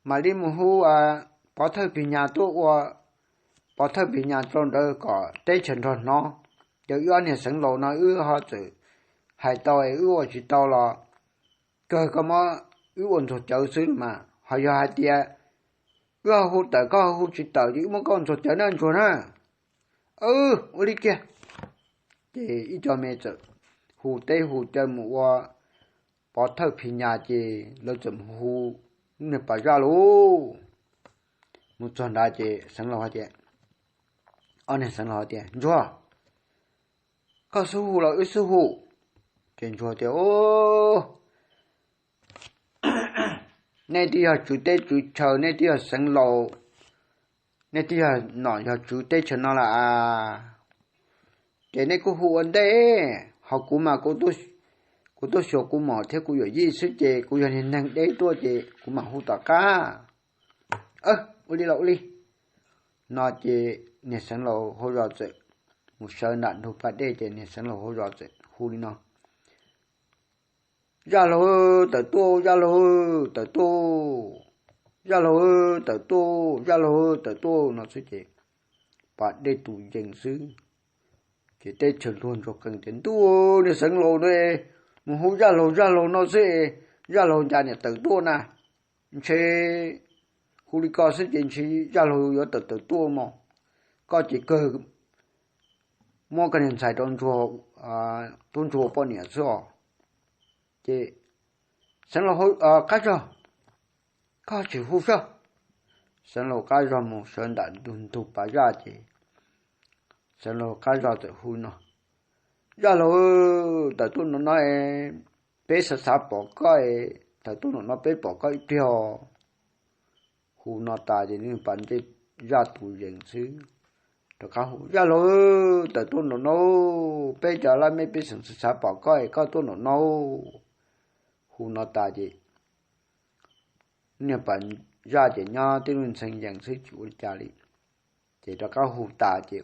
mam li mus hu pov thawj Pis Nyas tuaj ua pov thawj Pis Nyas rau ntawd kom teb chaws nrog hnov. Ces wb ob niag Xeev Laus no wb ho txawm hais tau es wb ua tsis tau los kawg koj muab wb ua ntxuag cawv xwb los mas, ho yog hais tias wb ho hu tawm koj ho hu tsis tawm ces wb muab koj ua ntxuag cawv na ntsuag na. Ua li kiag. Ces ib co me txawm hu teb hu chaw mus ua pov thawj phis nyas ces lawv txawm mus hu niag pas zaj lauj. Mus txog nrad ces xeev laus hais tias, ob niag xeev laus hais tias, ntsuag, koj xub hu los wb xub hu? Ces ntsuag tias, nej twb yog tswv teb tswv chaw, nej twb yog xeev laus, nej twb yog nom yog tswv teb chaws no lawm as, ces nej kuj hu ua ntej, ho kuv mas kuv tuaj xyuas kuv mos thiab kuv yuam yij xwb ces kuv yog niag neeg deb tuaj ces kuv mam hu tom qab. Ua li los ua li. No ces niag xeev laus hauv zos txawm mus sawv nram ntug pas dej ces niag xeev laus hauv zos txawm hu li no, zaj laug tawm tuaj, zaj laug tawm tuaj, zaj laug tawm tuaj, zaj laug tawm tuaj no xwb ces pas dej tus yees xwb. Ces teb chaws luag ntsuag qees tias, ntuj, niag xeev laus no mus hu zaj laug zaj laug no xwb, zaj laug cas niam tawm tuaj na, ntshe hu li ko xwb ces ntshe zaj laug yuav tawm tawm tuaj mos, koj ces kawg muab koj niag ntxhais rau ntsuag, tub ntsuag poj niam xwb os. Ces xeev laus qab zog, koj tsis hu xwb. Xeev laus qab zog mus sawv ntawm ntug pas zaj ces xeev laus qab zog txawm hu no, zaj laug tawm tuaj nram no, peb xav xav pom koj, tawm tuaj nram no peb pom koj ib pliag. Hu no tas ces nws pas dej zaj tus yees xwb, rov qab hu, zaj laug tawm tuaj nram no, peb cov laj mej peb xeem xav xav pom koj, koj tuaj nram no. Hu no tas ces niag pas zaj ces nyob tib lub ntxhee yees xwb tsis ua li cas li. Ces rov qab hu tas ces,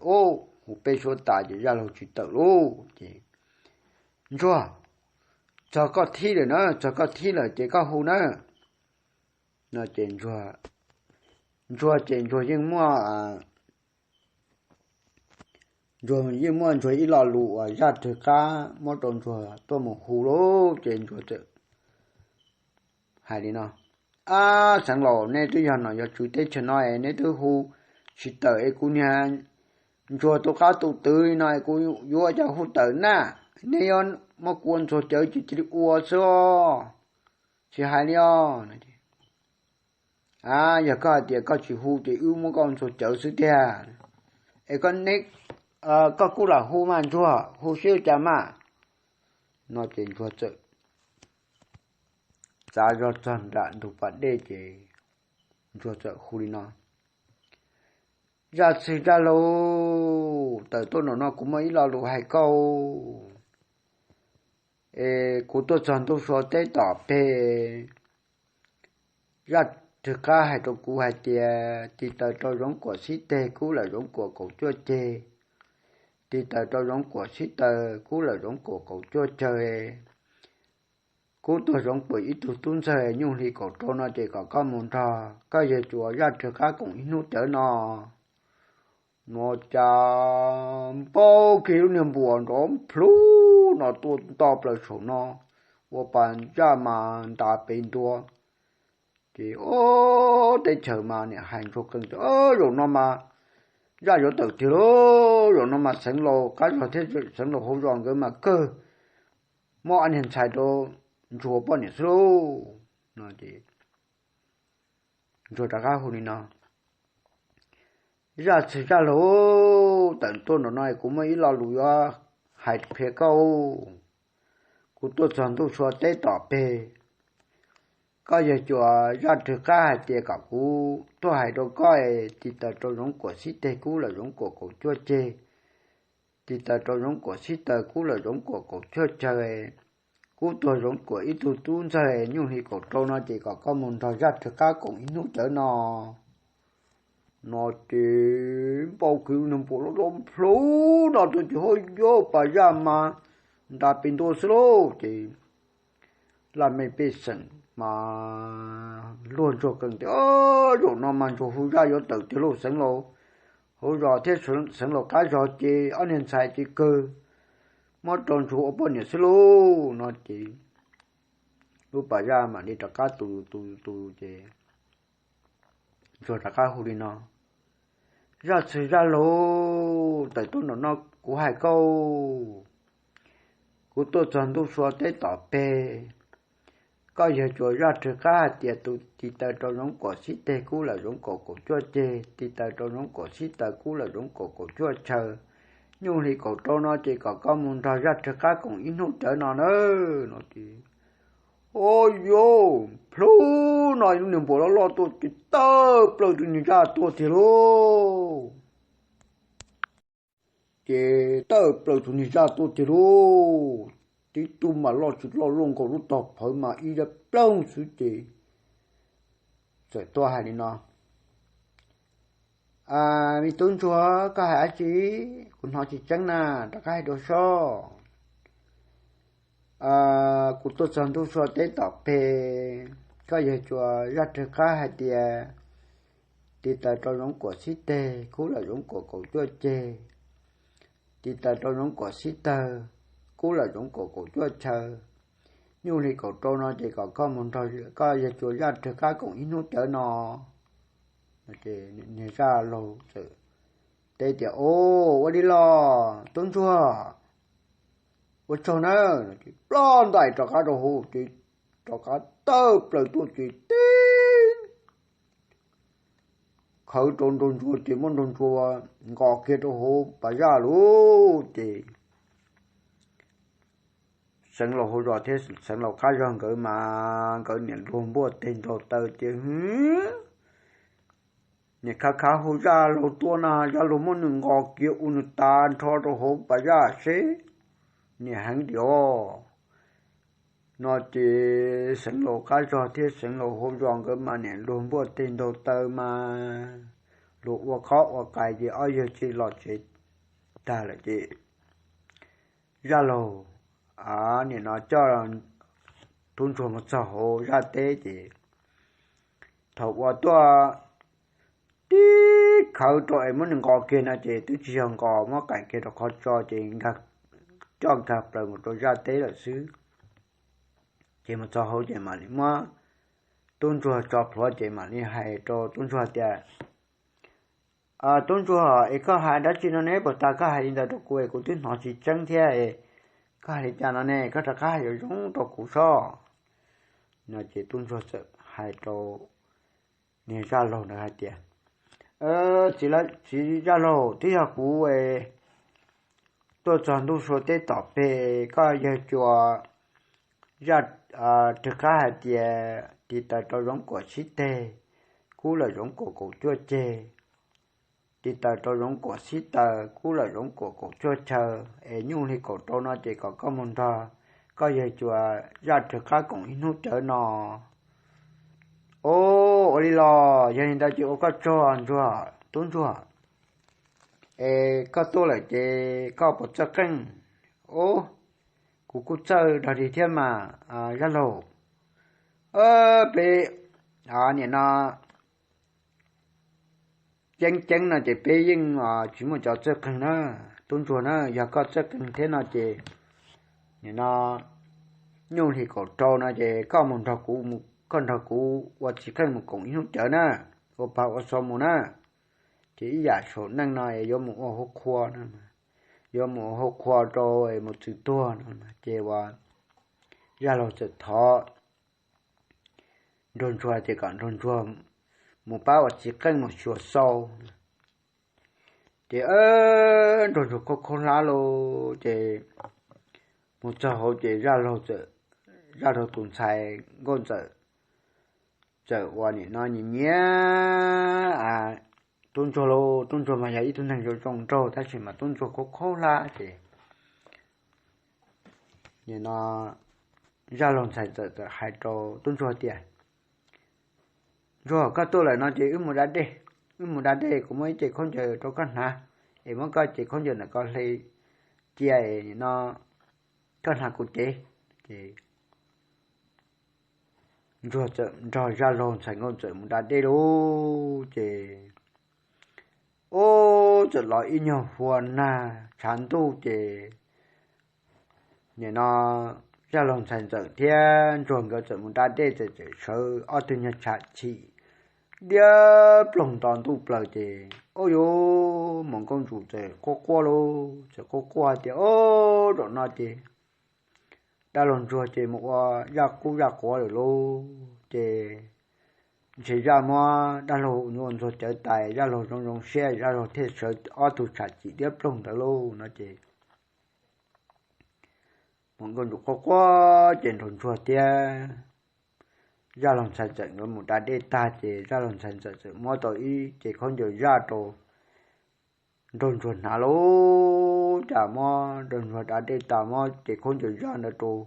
hu peb suab tas ces zaj laug tsis tawm lauj. Ces, ntsuag, txog koj thib lawm na, txog koj thib lawm ces koj hu na. No ces ntsuag ces ntsuag yeej muaj, ntsuag yeej muaj ntsuag ib lo lus uas zaj rwg qab muab rau ntsuag tuaj mus hu lauj. Ces ntsuag txawm hais li no, ab, xeev laus, nej twb yog nom yog tswv teb chaws no es nej twb hu tsis tawm es kuv niag ntsuag tu qab tu twv li no es kuv yuav ua cas hu tawm na? Nej yuav muab kuv ua ntxuag cawv ces cia li ua xwb os, tsis hais li os. A, yog koj hais tias koj tsis hu ces wb muab koj ua ntxuag cawv xwb tiag. Es koj kuj lam hu mas ntsuag, hu seb ua cas mas. No ces ntsuag txawm txav zog txog nram ntug pas dej ces ntsuag txawm hu li no, zaj txwg zaj laug tawm tuaj nram no, kuv muaj ib lo lus hais koj. Es kuv tuaj txog ntuj sua teb tom peg, zaj rwg qab hais rau kuv hais tias tis taws rau zoov kuam sib teg kub lawm zoov kuam kaum cuaj ceg, tis taws rau zoov kuam sib taws kub lawm zoov kuam kaum cuaj ceg. Kub tuag zoov kuam ib tug tub ntxawg nyuj hli kaum rau no ces kom koj mus nrog koj yawg cuas zaj rwg qab koom ib hnub cawv no. No cas npau kiag lub niag npuas nrov plhuv no tuaj nto plaws saum no, ua pas zaj mas ntas pes ntua. Ces ob teb chaws mas niam hais ntsuag qees tias, zaum no mas zaj yuav tawm tiag lauj, zaum no mas xeev laus qab zog thiab xeev laus hauv zos nkawd mas kawg muab ob niag ntxhais rau ntsuag poj niam xwb lauj. No ces ntsuag rov qab hu li no, zaj txwg zaj laug tawm tuaj nram no, kuv muaj ib lo lus yuav hais qhia koj. Kuv tuaj txog ntuj sua teb tom peg, koj yawg cuas zaj rwg qab hais tias kom kuv tuaj hais rau koj, tis taws rau zoov kuam sib teg kub lawm zoov kuam kaum cuaj ceg, tis taws rau zoov kuam sib taws kub lawm zoov kuam kaum cuaj ceg, kub tuag zoov kuam ib tug tub ntxawg nyuj hli kaum rau no ces kom koj mus nrog zaj rwg qab koom ib hnub cawv no. No ces npau kiag lub niag npuas loj loj plhuv no tuaj ces hab yog pas zaj mas ntas pes ntua xwb lauj. Ces laj mej pej xeem mas luag ntsuag qees tias, zaum no mas ntsuag hu zaj yuav tawm tiag lauj, xeev laus hauv zos thiab xeev laus qab zog ces ob niag ntxhais ces kawg muab rau ntsuag ua poj niam xwb lauj. No ces lub pas zaj mam li rov qab tus tus tus ces ntsuag rov qab hu li no: Zaj txwg Zaj Laug, tawm tuaj nram no kuv hais koj, kuv tuaj txog ntuj sua teb tom peg, koj yawg tsuas zaj rhwv qab hais tias tus tiv taws rau zoov kaum xib teg kub lawm zoov kaum kaum cuaj ceg, tiv taws rau zoov kaum xib taws kub lawm zoov kaum kaum cuaj chaw, nyuj hli kaum rau no ces kom koj mus nrog zaj rhwv qab koom ib hnub cawv no na. No ces o, yuav plhu no lub niag npua loj loj tuaj ces tawm plaws tus niag zaj tuaj tiag lauj. Ces tawm plaws tus niag zaj tuaj tiag lauj, tib tug mas loj tsis loj luaj nkaus lub tog phawv mas ib yam ploog xwb ces txawm tuaj hais li no: Me tub ntsuag, koj hais dab tsi? Kuv hnov tsis tseeb na, rov qab hais dua soj. Kuv tuaj txog ntuj sua teb tom peg, koj yawg tsuas zaj rhwv qab hais tias tiv taws rau zoov kaum xib teg kub lawm zoov kaum kaum cuaj ceg, tiv taws rau zoov kaum xib tawg kub lawm zoov kaum kaum cuaj chaw, nyuj hli kaum rau no ces kom koj mus nrog koj yawg tsuas zaj rhwv qab koom ib hnub cawv no. Niag zaj laug txawm teb tias, Ua li los tub ntsuag, ua tsaug na. Ces ploj ntais rov qab rau hauv ces rov qab tawm plaws tuaj ces tib khawv rau nraug ntsuag ces muab nraug ntsuag nqos kiag rau hauv pas zaj lawm ces Xeev Laus hauv zos thiab Xeev Laus qab zog nkawd mas nkawd niam luag npuaj teg ntaug taw ces niam khav khav hu Zaj Laug tuaj na, Zaj Laug muab nws nqos kiag ua nws tas nrho rau hauv pas zaj seb niam heev tiag os. No ces Xeev Laus qab zog thiab Xeev Laus hauv zos nkawd mas niam luag npuaj teg ntaug taw mas luag ua qhob ua qais ces ob yawg cia li los tsev tag lawm ces Zaj Laug nim no coj tub ntsuag mus txog hauv zaj teb ces thaum uas tuaj tib khawv rau es muab nws nqos kiag no ces twb tsis yog nqos, muab qaim kiag rau qhov tso ces coj nkag plaws mus rau zaj teb lawm xwb. Ces mus txog hauv ces mam li muab tub ntsuag tso plhuav ces mam li hais rau tub ntsuag tias, Tub ntsuag, es koj hais dab tsi no ne? Puas tas koj hais li ntawd rau kuv es kuv twb hnov tsis tseeb thiab. Koj hais li cas no ne? Koj rov qab hais zoo zoo rau kuv sob. No ces tub ntsuag txawm hais rau niag Zaj Laug ntawd hais tias, Txiv Zaj Laug, twb yog kuv tuaj txog ntuj sua teb tom peg, koj yawg tsuas zaj rhwv qab hais tias tiv taws rau zoov kaum tsib teg, kub lawm zoov kaum kaum cuaj ceg, tiv taws rau zoov kaum tsib taw, kub lawm zoov kaum kaum cuaj chaw, es nyuj hli kaum rau no ces kom koj mus nrog koj yawg tsuas zaj rhwv qab koom ib hnub cawv no. Au, ua li los yog li ntawd ces ua koj tsaug ntsuag, tub ntsuag. Es koj tuaj lawm ces koj puas txawj qeej? Au, kuv kuj txawj dog dig thiab mas Zaj Laug. Peb nim no ceeb ceeb no ces peb yeej tsis muaj cov txawj qeej na, tub ntsuag na. Yog koj txawj qeej thiab no ces nim no nyuj hli kaum rau no ces koj mus nrog kuv, koj nrog kuv ua txiv qeej mus koom ib hnub cawv na, ua pag ua xo mus na. Ces ib yam saum neej no es yuav mus ua hauv qhua no, yuav mus ua hauv qhua rau es mus txwm tuag no ces ua Zaj Laug txawm thov nraug ntsuag tias kom nraug ntsuag mus pab ua txiv qeej mus xyuas xau. Ces nraug ntsuag khaub khaub hlab lauj, ces mus txog hauv ces Zaj Laug txawm, Zaj Laug tus ntxhais Nkauj Ntxawm txawm ua nim no nyiam nyiam tub ntsuag lauj. Tub ntsuag mas yog ib tug neeg zoo zoo nraug tab sis mas tub ntsuag khaub khaub hlab ces nim no Zaj Laug ntxhais txawm txawm hais rau tub ntsuag tias, Ntsuag, koj tuaj lawm no ces wb mus da dej, wb mus da dej kuv muab ib ce khaub ncaws rau koj hnav, es muab koj ce khaub ncaws ntawm ko hle cia es nim no koj hnav kuv cev. Ces ntsuag txawm nrog Zaj Laug ntxhais Nkauj Ntxawm mus da dej lauj. Ces ub, txawm los ib nyuag hua nag tshav ntuj ces nim no Zaj laug ntxhais ntxawm thiab ntsuag nkawd txawm mus da dej txawm txawm sawv ob tug nyuag tshav chim diab ploog nto ntuj plaws ces, ub yuv, muam nkauj ntsum txawm quaj quaj lauj, txawm quaj quaj tias, Ub, zaum no ces dab laug ntsuag ces mus ua zaj qub zaj quav lawm lauj. Ces ntshe zaj muab dab laug ua ntxuag cawv tas, zaj laug zoo zoo siab, zaj laug thiaj sawv ob tug tshav chim diab ploog ntawd lauj no ces muam nkauj ntsum quaj quaj ces nraug ntsuag thiab zaj laug ntxhais ntxawm nkawd mus da dej tag ces zaj laug ntxhais ntxawm txawm muab tau ib ce khaub ncaws zaj rau nraug ntsuag hnav lauj. Cas muab nraug ntsuag da dej tas muab ce khaub ncaws zaj ntawd rau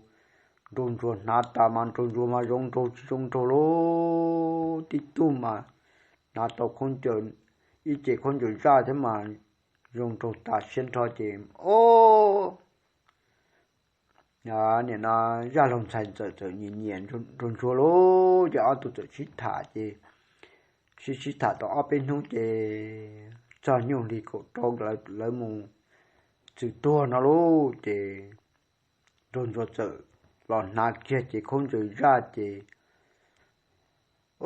nraug ntsuag hnav tas mas nraug ntsuag mas zoo nraug tsis zoo nraug lauj. Tib tug mas hnav tau khaub ncaws, ib ce khaub ncaws zaj thiab mas zoo nraug tas siab nrho ces, ub, nim no zaj laug ntxhais ntxawm txawm nyiam nyiam nraug ntsuag lauj. Ces ob tug txawm sib tham ces sib sib tham tau ob peb hnub ces txog nyuj hli kaum rau lawv mus txwm tuag no lauj ces nraug ntsuag txawm los hnav kiag ces khaub ncaws zaj ces,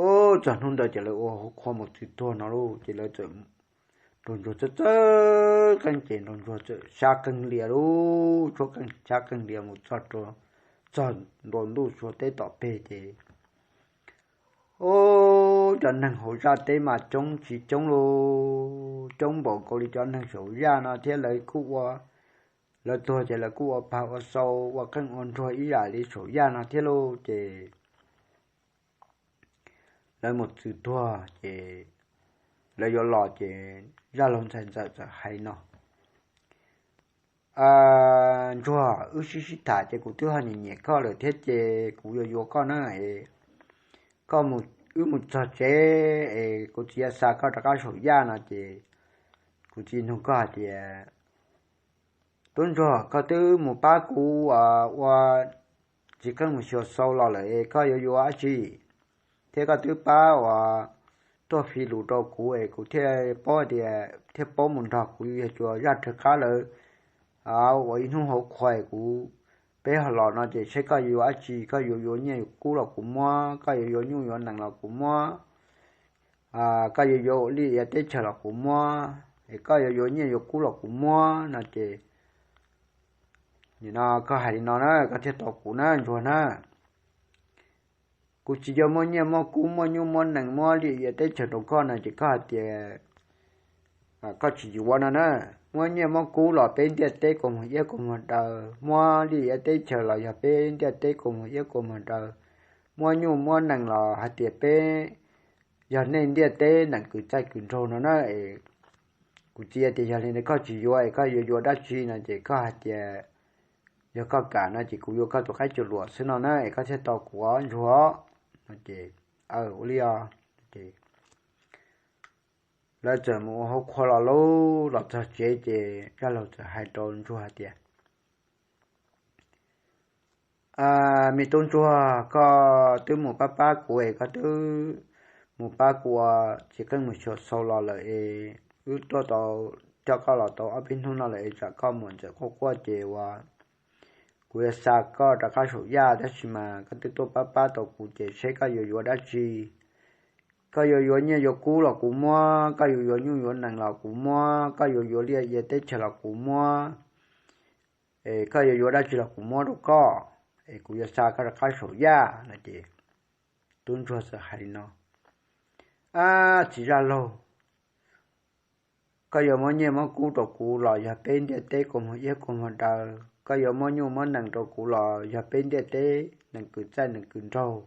ub, txog hnub ntawd ces lawv ua hauv qhua mus txwm tuag no lauj ces lawv txawm, nraug ntsuag txawj txawj qeej ces nraug ntsuag txawm xyab qeej lias lauj, tshuab qeej xyab qeej lias mus txog rau, txog ntua ntuj sua teb tom peg ces, ub, cov neeg hauv zaj teb mas coob tsis coob lauj, coob npaum nkaus li cov neeg saum yaj no thiab lawv kuj ua, lawv tuag ces lawv kuj ua pag ua sau ua qeej ua nruag ib yam li saum yaj no thiab lauj ces lawv mus txwm tuag ces lawv yuav los ces zaj laug ntxhais ntxawm txawm hais no, Ntsuag, wb sib sib tham ces kuv twb ho nyiam nyiam koj lawm thiab ces kuv yuav yuav koj na. Koj, wb mus txog tsev es kuv txiv yuav xa koj rov qab saum yaj no ces kuv txiv nug koj hais tias, Tub ntsuag, koj twb mus pab kuv ua txiv qeej mus xyuas xau los lawm es koj yuav yuav dab tsi? Thiab koj twb pab uas tuaj fi lus rau kuv es kuv thiaj paub tias thiaj paub mus nrog kuv yawg cuas zaj rhawv qab lawv ua ib hnub hauv qhua es kuv, peb ho los no ces saib koj yuav yuav dab tsi, koj yuav yuav nyiaj yuav kub los kuv muab, koj yuav yuav nyuj yuav nees los kuv muab, koj yuav yuav ua liaj ia teb chaws los kuv muab, es koj yuav yuav nyiaj yuav kub los kuv muab no ces, nim no koj hais li no na koj thiaj tau kuv na ntsuag na. Kuv tsis yuav muab nyiaj muab kub muab nyuj muab nees muab liaj ia teb chaws rau koj no ces koj hais tias koj tsis yuav no na. Muab nyiaj muab kub los peb ntiaj teb kua muag iab kua muag daw, muab liaj ia teb chaws los yog peb ntiaj teb kua muag iab kua muag daw, muab nyuj muab nees los hais tias peb yog nej ntiaj teb nees kwv txaij kwv nraug no na. Kuv txiv tias yog li ntawd koj tsis yuav es koj yuav yuav dab tsi no ces koj hais tias yog koj kam no ces kuv yuav koj tus qaib cuam luam xwb no na es koj thiaj tau kuv ntsuag no ces, ua li os. Lawv txawm mus ua hauv qhua los lauj, los txog tsev ces zaj laug txawm hais rau ntsuag hais tias, Me tub ntsuag, koj twb mus pab pab kuv es koj twb mus pab kuv ua txiv qeej mus xyuas xau los lawm es wb tuaj tau, coj koj los tau ob peb hnub no lawm es tsam koj muam ntxawm quaj quaj ces uas kuv yuav xa koj rov qab saum yaj tab sis mas koj twb tuaj pab pab tau kuv ces seb koj yuav yuav dab tsi. Koj yuav yuav nyiaj yuav kub los kuv muab, koj yuav yuav nyuj yuav nees los kuv muab, koj yuav yuav liaj ia teb chaws los kuv muab, es koj yuav yuav dab tsi los kuv muab rau koj, es kuv yuav xa koj rov qab saum yaj no ces tub ntsuag txawm hais li no, Ab, txiv zaj laug, koj yuav muab nyiaj muab kub rau kuv los yog peb ntiaj teb kua muag iab kua muag daw, koj yuav muab nyuj muab nees rau kuv los yog peb ntiaj teb nees kwv txaij nees kwv nraug,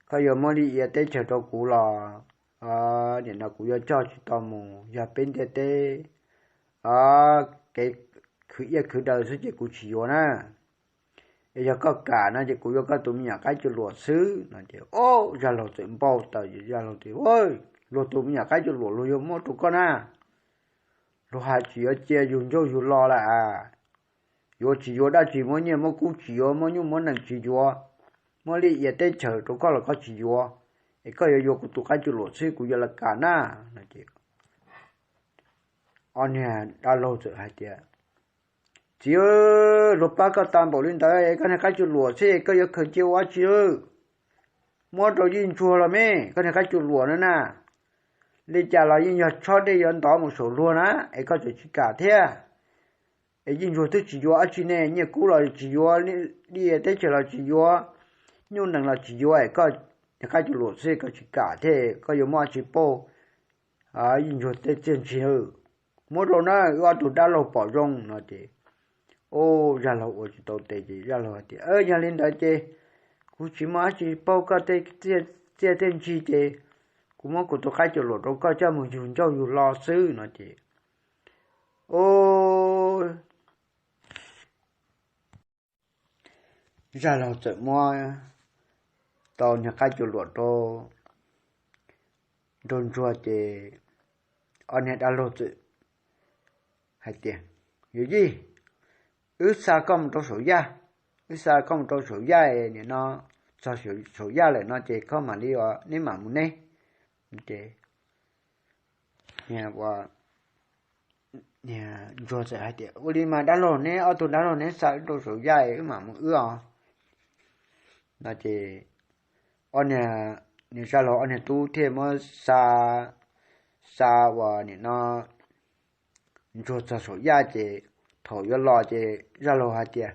koj yuav muab liaj ia teb chaws rau kuv los, nim no kuv yuav coj tsis tau mus, yog peb ntiaj teb kev khwv iaj khwv daw xwb ces kuv tsis yuav na. Es yog koj kam no ces kuv yuav koj tus me nyuam qaib cuam luam xwb no ces, o, zaj laug txawm npau taws, zaj laug tias, Luag tus me nyuam qaib cuam luam luag yuav muab rau koj na, luag hais tsis yuav cia yug ncauj yug lo lawm a. Yuav tsis yuav dab tsi, muab nyiaj muab kub tsis yuav, muab nyuj muab nees tsis yuav, muab liaj ia teb chaws rau koj los koj tsis yuav, es koj yuav yuav kuv tus qaib cuam luam xwb kuv yuav li cas na? No ces ob niag dab laug txawm hais tias, Txiv, luag pab koj tag npaum li ntawd es koj niag qaib cuam luam xwb koj yuav khaws cia ua dab tsi? Muab rau Yij Ntsuag los me, koj niag qaib cuam luam na na. Li cas los yeej yog tshob dej yuav ntov mus saum luag na, es koj tseem tsis kam thiab. Es Yij Ntsuag twb tsis yuav dab tsi ne, nyiaj kub los tsis yuav, dej teb chaws los tsis yuav, nyuj nees los tsis yuav, es koj niag qaib cuam luam xwb koj tsis kam thiab, koj yuav muab dab tsi pauj Yij Ntsuag tej txiaj ntsig? Muab rau na, wb ob tug dab laug pom zoo no ces, o, zaj laug ua tsis tau tes ces zaj laug hais tias, Yog li ntawd ces kuv tsis muaj dab tsi pauj koj tej txiaj tej ntsig ces kuv muab kuv tus qaib cuam luam rau koj coj mus yug ncauj yug lo xwb no ces, o, zaj laug txawm muab tau niag qaib cuam luam rau nraug ntsuag ces ob niag dab laug txawm hais tias, Yawm yij, wb xa koj mus rau saum yaj, wb xa koj mus rau saum yaj es nim no txog saum yaj lawm no ces koj mam li, neb mam mus neb. Ces ntsuag txawm hais tias, Ua li mas dab laug, neb ob tug dab laug neb xa wb rau saum yaj es wb mam mus wb os no ces, ob niag, niag zaj laug ob niag tub thiaj muab xa, xa uas nim no ntsuag txog saum yaj ces thaum yuav los ces zaj laug hais tias,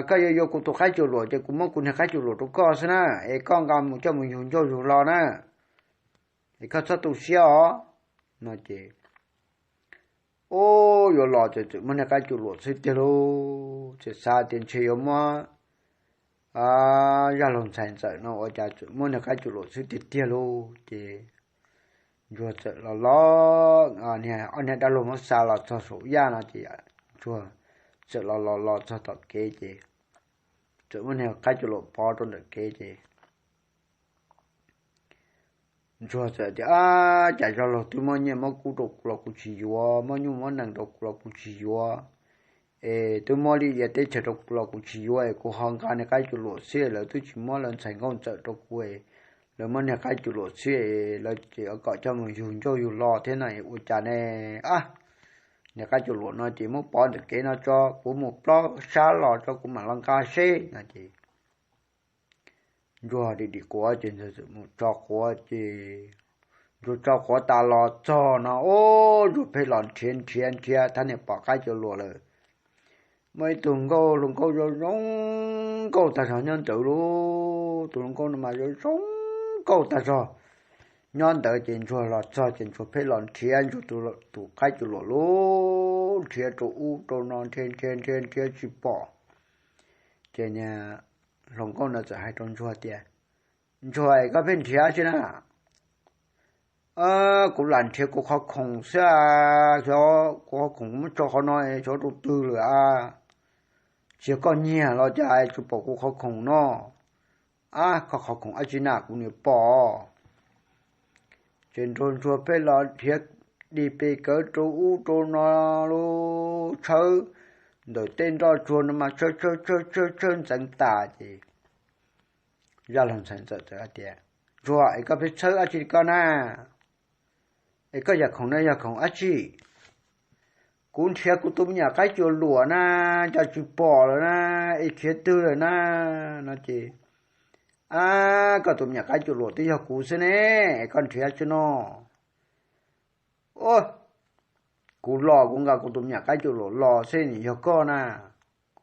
Koj yuav yuav kuv tus qaib cuam luam ces kuv muab kuv niag qaib cuam luam rau koj xwb na, es koj nqa mus coj mus yug ncauj yug lo na, es koj txhob tu siab os no ces, o, yuav los ces txawm muab niag qaib cuam luam xwb tiag lauj. Txawm xav tias ntshe yuav muab zaj laug ntxhais ntxawm no ua cas txawm muab niag qaib cuam luam xwb tiag tiag lauj. Ces ntsuag txawm los los, ob niag dab laug muab xa los txog saum yaj no ces ntsuag txawm los los los txog tom kev ces txawm muab niag qaib cuam luam pov rau ntawm kev ces ntsuag txawm tias, Ab, cas zaj laug twb muab nyiaj muab kub rau kuv los kuv tsis yuav, muab nyuj muab nees rau kuv los kuv tsis yuav, es twb muab liaj ia teb chaws rau kuv los kuv tsis yuav, es kuv ho nqa niag qaib cuam luam xwb, lawv twb tsis muab lawv ntxhais nkauj ntxawm rau kuv, lawv muab niag qaib cuam luam xwb, lawv ces kom coj mus yug ncauj yug lo thiab no es ua cas ne? Ab, niag qaib cuam luam no ces muab pov ntawm kev no tso, kuv mus plob sab los tso kuv mam los nqa seb no ces ntsuag dim dim quav ces ntsuag mus tso quav ces ntsuag tso quav tas los txog no, ub, ntsuag pheej los nrhiav nrhiav nrhiav thiaj li pom qaib cuam luam lawm. Muaj ib tug nkauj hluas nkauj zoo zoo nkauj tag zog nyob ntawd lauj. Tus hluas nkauj no mas zoo zoo nkauj tag zog nyob ntawd ces ntsuag los txog ces ntsuag pheej los nrhiav ntsuag tus qaib cuam luam lauj, nrhiav rau ub rau no nrhiav nrhiav nrhiav nrhiav tsis pom. Ces niag hluas nkauj no txawm hais rau ntsuag tias, Ntsuag, es koj pheej nrhiav tsi na? Kuv lam nrhiav kuv qhov khoom xwb, xyov kuv qhov khoom muab tso qhov no xyov rau twg lawm a. Tsis yog koj nyiag los cas tsis pom kuv qhov khoom no? Ab, koj qhov khoom dab tsi na kuv niam pom. Ces ntsuag ntsuag pheej los nrhiav dig pes kawv rau ub rau no lauj, tshawb ntawm tej nroj tsuag no mas tshawb tshawb tshawb tshawb ntxeev tas ces zaj laug ntxhais ntxawm txawm hais tias, Ntsuag, es koj pheej tshawb dab tsi koj na? Es koj yam khoom no yog khoom dab tsi? Kuv nrhiav kuv tus me nyuam qaib cuam luam na, cas tsis pom lawm na, es khiav twg lawm na? No ces, Ab, koj tus me nyuam qaib cuam luam twb yog kuv xwb ne, es koj nrhiav tsi no? Kuv los kuv nqa kuv tus me nyuam qaib cuam luam los xwb nim yog koj na,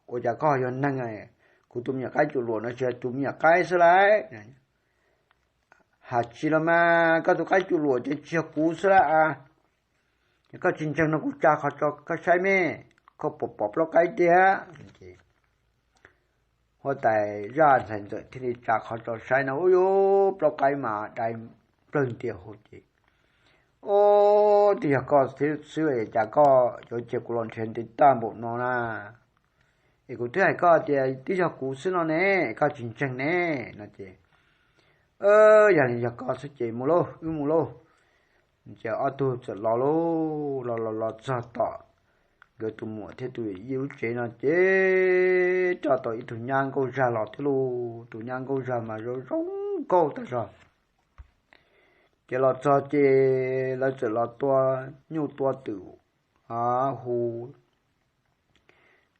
ua cas koj yog neeg? Kuv tus me nyuam qaib cuam luam no tsis yog tus me nyuam qaib xwb lauj. Has tsis los mas koj tus qaib cuam luam ces tsis yog kuv xwb lauj a. Koj tsis ntseeg no kuv tsa qhov tso koj saib me, koj puas pom plaub qaib tiag? Huab tais zaj ntxhais ntxawm thiaj li tsa qhov tso saib no, ub yuv, plaub qaib mas dai nplawg ntias hauv ces, Ub, twb yog koj xwb es cas koj yuav cia kuv los nrhiav ntev tag npaum no na? Es kuv twb hais koj tias twb yog kuv xwb no ne, koj tsis ntseeg ne. No ces, Yog li yog koj xwb ces mus lauj, wb mus lauj. Ces ob tug txawm los lauj, los los los txog tom nkawd tus muam thiab tus yij lub tsev no ces rov tau ib tug nyab nkauj zag los thiab lauj. Tus nyab nkauj zag mas zoo zoo nkauj tag zog. Ces los txog ces lawv txawm los tua nyuj tua twm, hu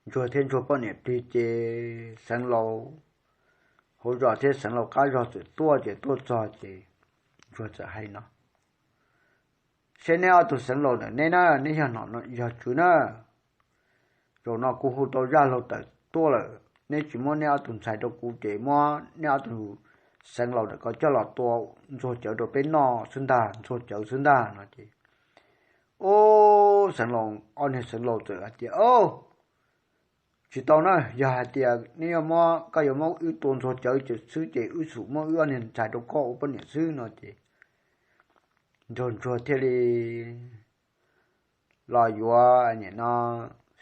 Ntsuag thiab Ntsuag poj niam plig ces Xeev Laus hauv zos thiab Xeev Laus qab zos txawm tuaj ces tuaj txog ces Ntsuag txawm hais no, seb neb ob tug Xeev Laus ntawm neb na, neb yog nom yog tswv na, zaum no kuv hu tau zaj laug tawm tuaj lawm, neb tsis muab neb ob tug ntxhais rau kuv ces muab neb ob tug Xeev Laus ntawm ko coj los tua Ntsuag cawv rau peb noj xwb ntag, Ntsuag cawv xwb ntag no ces, ub, Xeev Laus, ob niag Xeev Laus txawm hais tias, tsis tau na, yog hais tias neb yuav muab, koj yuav muab wb tua Ntsuag cawv xwb ces wb xum muab wb ob niag ntxhais rau koj ua poj niam xwb no ces Ntsuag Ntsuag thiaj li los yuav nim no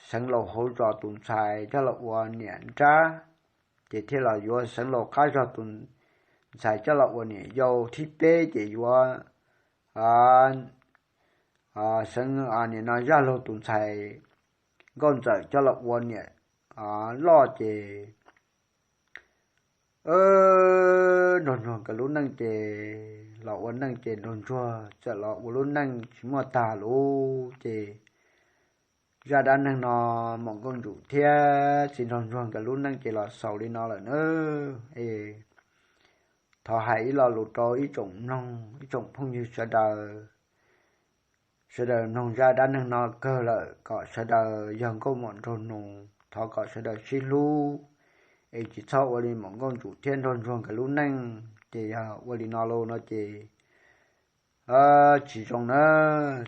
Xeev Laus hauv zos tus ntxhais coj los ua niam nrab, ces thiaj los yuav Xeev Laus qab zos tus ntxhais coj los ua niam yau thib peb ces yuav Xeev, nim no Zaj Laug tus ntxhais Nkauj Ntxawm coj los ua niam loj ces Nraug Ntsuag nkawd lub neej ces los ua neej ces Nraug Ntsuag txawm los ua lub neej tsis muaj tag lub ces zaj dab neeg no Muam Nkauj Ntsum thiab txiv Nraug Ntsuag nkawd lub neej ces los xaus li no lawm na. Es thov hais ib lo lus rau ib tsoom mloog, ib tsoom phooj ywg sawv daws, sawv daws mloog zaj dab neeg no kawg lawm kom sawv daws yog nkauj muam nraug nus thov kom sawv daws sib hlub, es tsis txhob ua li Muam Nkauj Ntsum thiab Nraug Ntsuag nkawd lub neej ces yog ua li no los no ces tsis zoo na.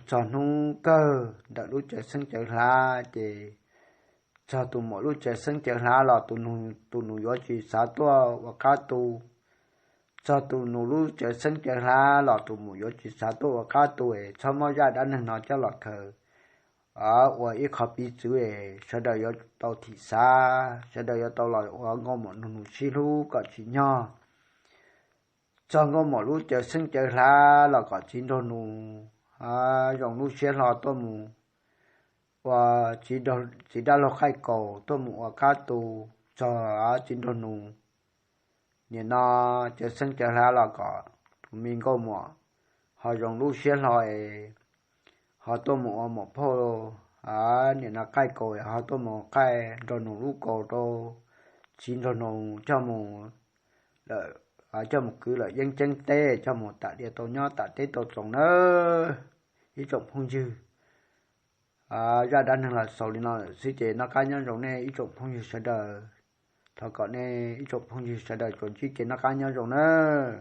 Txog hnub kawg ntawm lub cawv xeeb cawv hlav ces txog tus muam lub cawv xeeb cawv hlav los tus nus yuav tsis xav tuaj ua qab tu. Txog tus nus lub cawv xeeb cawv hlav los tus muam yuav tsis xav tuaj ua qab tu es txhob muab zaj dab neeg no coj los khaws ua ib qho piv txwv es sawv daws yuav tau thim xav, sawv daws yuav tau los ua nkauj muam nraug nus sib hlub kom tsim nyog. Txog nkauj muam lub cawv xeeb cawv hlav los kom txiv nraug nus zoo lub siab hlo tuaj mus ua txiv dab laug qaij kaus tuaj mus ua qab tu txog txiv nraug nus. Nim no cawv xeeb cawv hlav los kom tus me nkauj muam ho zoo lub siab hlo es ho tuaj mus ua muam phauj, nim no qaij kaus ho tuaj mus qaij nraug nus lub kaus rau txiv nraug nus coj mus, coj mus kwv lawm yeeb ceeb teb coj mus tam diav tau nyob tam teb tau txoos nawb. Ib tsoom phooj ywg, zaj dab neeg los xaus li no lawm xwb ces noj qab nyob zoo nej ib tsoom phooj ywg sawv daws. Thov kom nej ib tsoom phooj ywg sawv daws tsuas ntsib kev noj qab nyob zoo nawb.